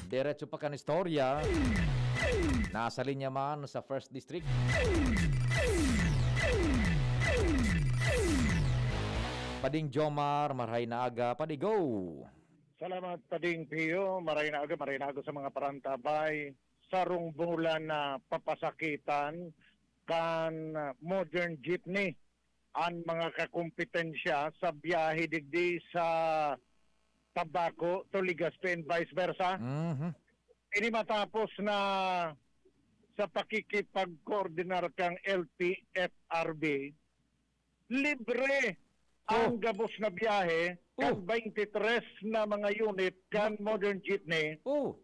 Diretso pa kan istorya. Nasa linya man sa First District. Pading Jomar, maray na aga. Padi, go! Salamat, Pading Pio. Maray na aga, maray na aga sa mga parantabay. Sarong bulan na papasakitan kan modern jeepney an mga kakompetensya sa biyahe digdi sa Tabaco to Legazpi and vice versa. Mhm. Ini matapos na sa pakikipagkoordinar kang L T F R B, libre ang Oh. gabos na biyahe kan Oh. twenty-three na mga unit kan modern jeepney Oh.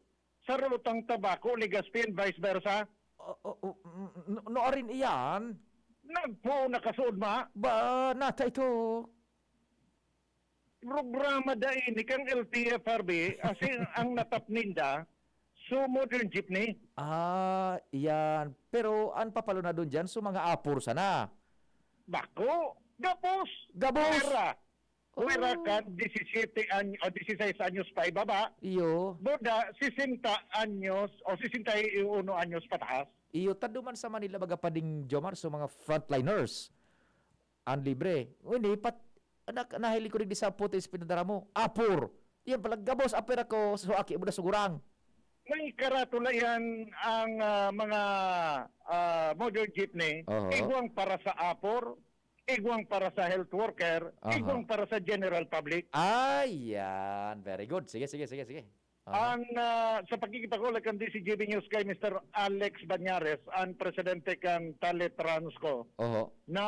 sa rutang Tabaco, Legazpi, and vice versa. Oh, oh, oh, mm, no, no, arin iyan? Nagpoon na kasuodma. Ba, nata ito? Programa da ini kang L T F R B, asin ang natap ninda, so modern jeepney. Ah, iyan. Pero an papalunadon diyan, so mga apor sana? Bako, gabos. Gabos? Pwera. Oh. Pwera kan disisiyete any-, o disisais anyos pa ibaba. Iyo. Buda, sesenta anyos o sesenta y uno anyos pataas. Iyo, tado man sa Manila, baga Pading Jomar, so mga frontliners. An libre. Ini, pat-, anak, nahiling ko digdi sa footage pinadara mo. Apor. Yan pala, gabos, apir ako, so aki mo na sugurang. May karatula yan ang, ah, mga, ah, modern jeepney. Oho. Igwang para sa apor, igwang para sa health worker, Aha. igwang para sa general public. Ay, yan. Very good. Sige, sige, sige, sige. Aha. Ang, ah, sa pagkikita ko, like, ang D C G B News kay Mister Alex Banyares, ang presidente kan Talitransco, Oho. na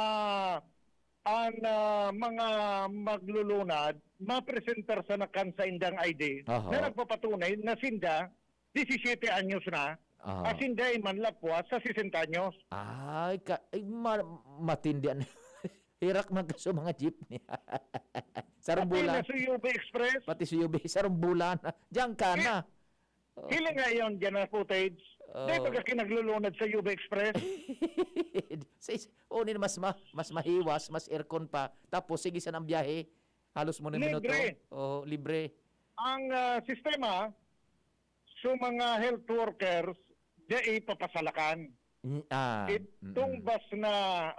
ang, ah, mga maglulunad, mapresentar sana kan saindang I D Aha. na nagpapatunay na sinda, disisiyete anyos na, Aha. asin dai man lapwas sa sesenta anyos. Ay, ka, ay, ma-, matindi an hirak man ka sa mga jeepney. Sarong Pati bulan. na sa U B Express. Pati sa U B, sarong bulan. Diyan ka Eh, na. Oh. Hiling nga yun, dyan ang footage. Oh. Dahil pagka kinaglulunad sa U B Express. Sa is-, unin mas ma-, mas mahiwas, mas aircon pa. Tapos, sige sa nang biyahe. Halos mo na Libre. minuto. Oh, libre. Ang, ah, sistema, so mga health workers, dai papasalakan. Mm, ah, Itong mm. bus na,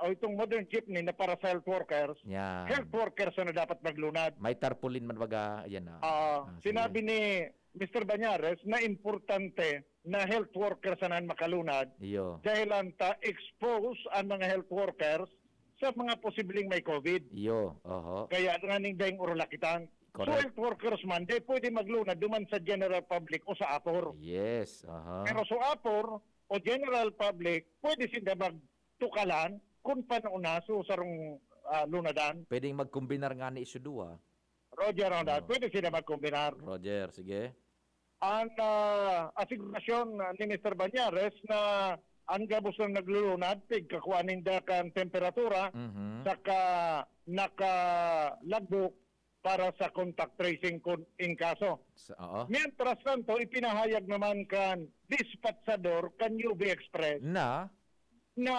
o itong modern jeepney na para sa health workers, Yan. health workers na dapat maglunad. May tarpaulin man baga, yan na. Ah, Ah, sige. sinabi ni Mister Banyares na importante na health workers na makalunad Iyo. dahil ang ta expose ang mga health workers sa mga posibleng may COVID. Iyo, oho. Kaya nganing daing urulakitan. So, Correct. health workers man, di pwede maglunad duman sa general public o sa apor. Yes, aha. Pero sa apor o general public, pwede sila magtukalan kung paano na so sarong, ah, lunadan. Pwedeng magkombinar nga ni isu duwa. Roger, Ronald, Oo. pwede sila magkombinar. Roger, sige. Ang, ah, asigurasyon, ah, ni Mister Banyares na ang gabos na naglulunad, pigkakuha ninda kan temperatura, Mhm. saka nakalagbo para sa contact tracing kun in kaso. Sa, oo. Mientras tanto, ipinahayag naman kan dispatsador kan U B Express Na? na,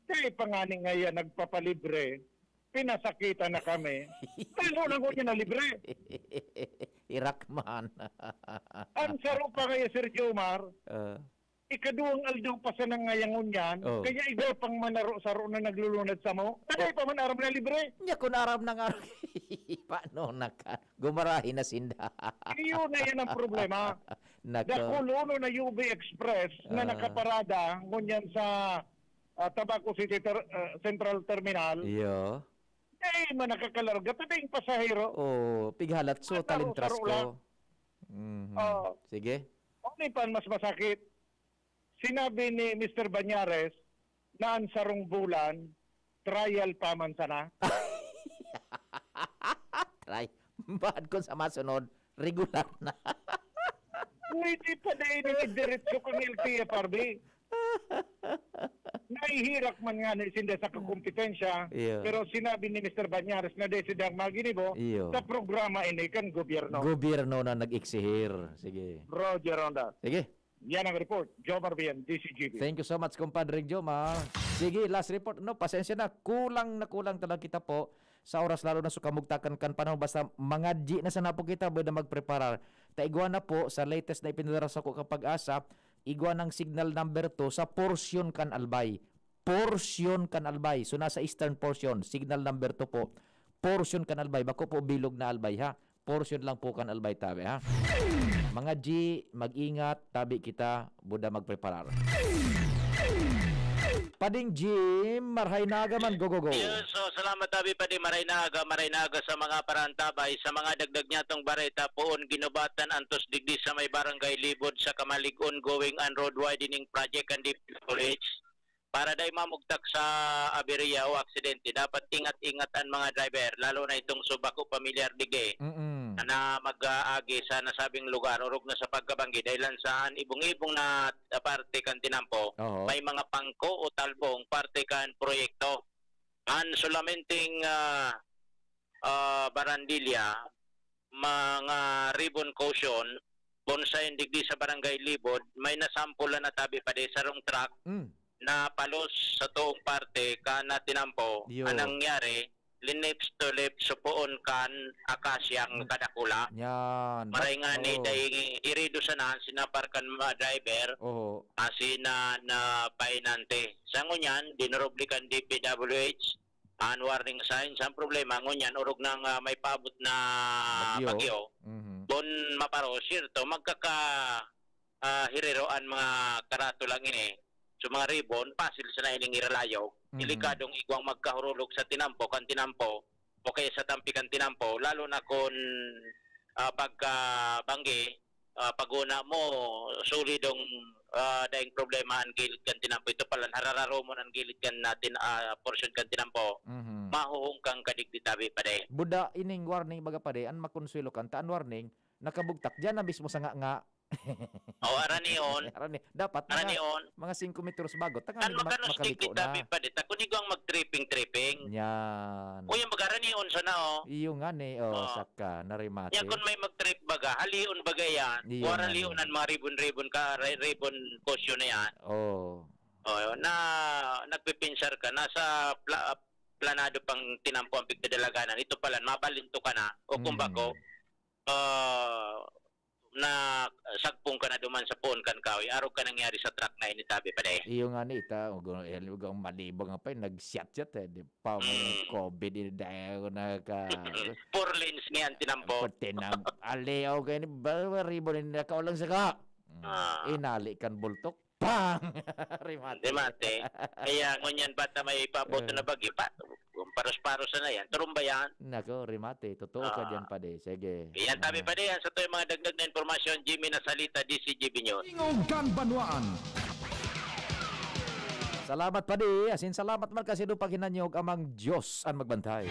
"Dai pa ngani ngayan nagpapalibre, pinasakitan na kami." Lalo na ngunyan na libre. Irak man. Ang saro pa kaya, Sir Jomar, Ah. ikaduwang aldaw pa sana ngaya ngunyan, Oh. kaya igwa pang manaro-saro na naglulunad samo. Dai Oh. pa man aram na libre. Nya kun aram na nga, paano na ka? Gumarahi na sinda. Iyo na yan ang problema. Nako. Dakulonon na U B Express na Ah. nakaparada ngunyan sa, ah, Tabaco City Ter-, ah, Central Terminal. Iyo. Dai man nakakalarga, ta daing pasahero. Oh, pighalat so, Mataro-taro talintras ko. lang. Mhm. Oh. Sige. Ano pa mas masakit? Sinabi ni Mister Banyares na ang sarong bulan, trial pa man sana. Try. Baad kun sa masunod, regular na. Pwede pa na ini diretso kang L T F R B. Nahihirak man nga ni sinda sa kakompetensya, Iyo. pero sinabi ni Mister Banyares na dai sinda maginibo Iyo. sa programa ini kan gobyerno. Gobyerno na nag-eksihir. Sige. Roger Ronda. Sige. Yan ang report. Jomar Bien, D C G B. Thank you so much, Compadre Jomar. Sige, last report. No, pasensya na. Kulang na kulang talaga kita po sa oras, lalo na sa kamugtakan kan panahon. Basta mangadyi na sana po kita, pwede na magpreparar. Ta igwa na po, sa latest na ipinadara sa ko kapag asa, igwa ng signal number two sa portion kan Albay. Portion kan Albay. So, nasa eastern portion, signal number two po. Portion kan Albay. Bako po bilog na Albay, ha? Portion lang po kan Albay tabi, ha? Mga G, mag-ingat, tabi kita, buda magpreparar. Pading Jim, marhay naga man, go, go, go. Yes, so salamat tabi pa di, maray na aga, maray na aga sa mga parantabay, sa mga dagdag niya tong bareta, poon ginubatan antos digdi sa may barangay Libod sa Kamalig, ongoing an road widening project kan D P W H. Para dai mamugtak sa aberya o aksidente, dapat ingat-ingat an mga driver, lalo na itong subako pamilyar dige Mm-mm. na mag-aagi sa nasabing lugar, orog na sa pagkabanggi, dahil lang sa an ibong-ibong na parte kan tinampo, Oho. may mga pangko o talbong parte kan proyekto. An solamenteng, ah, ah, barandilya, mga ribbon caution, bonsai digdi sa Barangay Libod, may nasampulan na tabi pa di sarong truck Mm. na palos sa toong parte ka na tinampo. Yo. Anong nangyari? Linips to lips, supoon kan akasyang Mm. kadakula. Yan. Maray Bat-, nga ni oo. Dahil irido sana, sinapar kan mga driver, Oo. asin na, na painante. Sa ngunyan, dinurubli kan D P W H, an warning signs. Ang problema, ngunyan, orog nang, ah, may paabot na Bagyo. bagyo. Mhm. Bon maparo, siyerto, magkaka-, ah, hirero an mga karatolang ini. So, mga ribbon, pasil sana ining iralayog. Mhm. Delikadong igwang magkahurulog sa tinampo, kan tinampo, o kaya sa tampi kan tinampo, lalo na kun, ah, pagka banggi, ah, paguna mo, solidong, ah, daing problema an gilid kan tinampo. Ito pala, harararomon an gilid kan natin, ah, porsyon kan tinampo. Mhm. Mahuhungkang ka digdi tabi, padi. Buda ining warning, baga, padi, an makonsuelo kan ta, an warning, nakabugtak diyan na mismo sa nga nga. O, aranion. Arani-, dapat mga, Aranion. mga singko metros bago, ta nganing Ano ma-, ka no makabiko sticky na. tabi, padi? Ta kung igwang mag-tripping-tripping. Yan. O, yung mag-aranion sana, oh. Iyo nga ni, oh, Oh. saka, narimate. Yan, kung may mag-trip baga, halion baga yan. Iyo Wara nga lion ni. ang mga ribbon-ribbon ka, ri-, ribbon cushion na yan. Oh. Oh, na nagpipinsar ka, nasa pla-, planado pang tinampo ang pigdadalaganan. Ito pala, mabalinto ka na, o kung Mm. bako, ah, na sagpong ka na duman sa poon kan kahoy, arog ka nangyari sa truck na ini, tabi, padi. Iyo nga ni, ita, ug, eh, ug ang malibog nga pa, eh, nag-shot-shot, eh, di pa may Mm. covid, eh, dahil ako naka- Four lanes niyan, tinampo. Pati na, aliw kayo ni, ba, ribo na nakaulang sa ka. Mm. Ah. Inali kan bultok. Pang! Remate. Remate. Kaya ngunyan, bata may paabot Eh. na bagyo, pa, paros-paros na yan. Turumbayan. Nako, remate. Totoo ka Ah. dyan, padi. Sige. Yan, tabi, Ah. padi. Yan sa to yung mga dagdag na impormasyon. Jimmy Nasalita, D C G B News. Tingog kan Banwaan. Salamat, padi. Asin salamat man kasi do paghinanyog, amang Diyos an magbantay.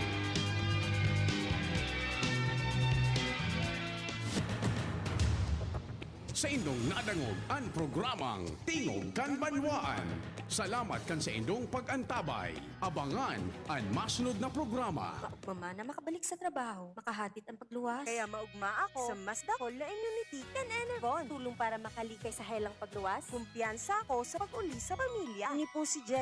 Saindong nadangog an programang Tingog kan Banwaan. Salamat kan saindong pag-antabay. Abangan an masunod na programa. Maugma man na makabalik sa trabaho, makahatit ang pagluwas. Kaya maugma ako sa mas dakol na immunity kan Enervon. Tulong para makalikay sa helang pagluwas. Kumpiyansa ako sa pag-uli sa pamilya. Ini po si Jen.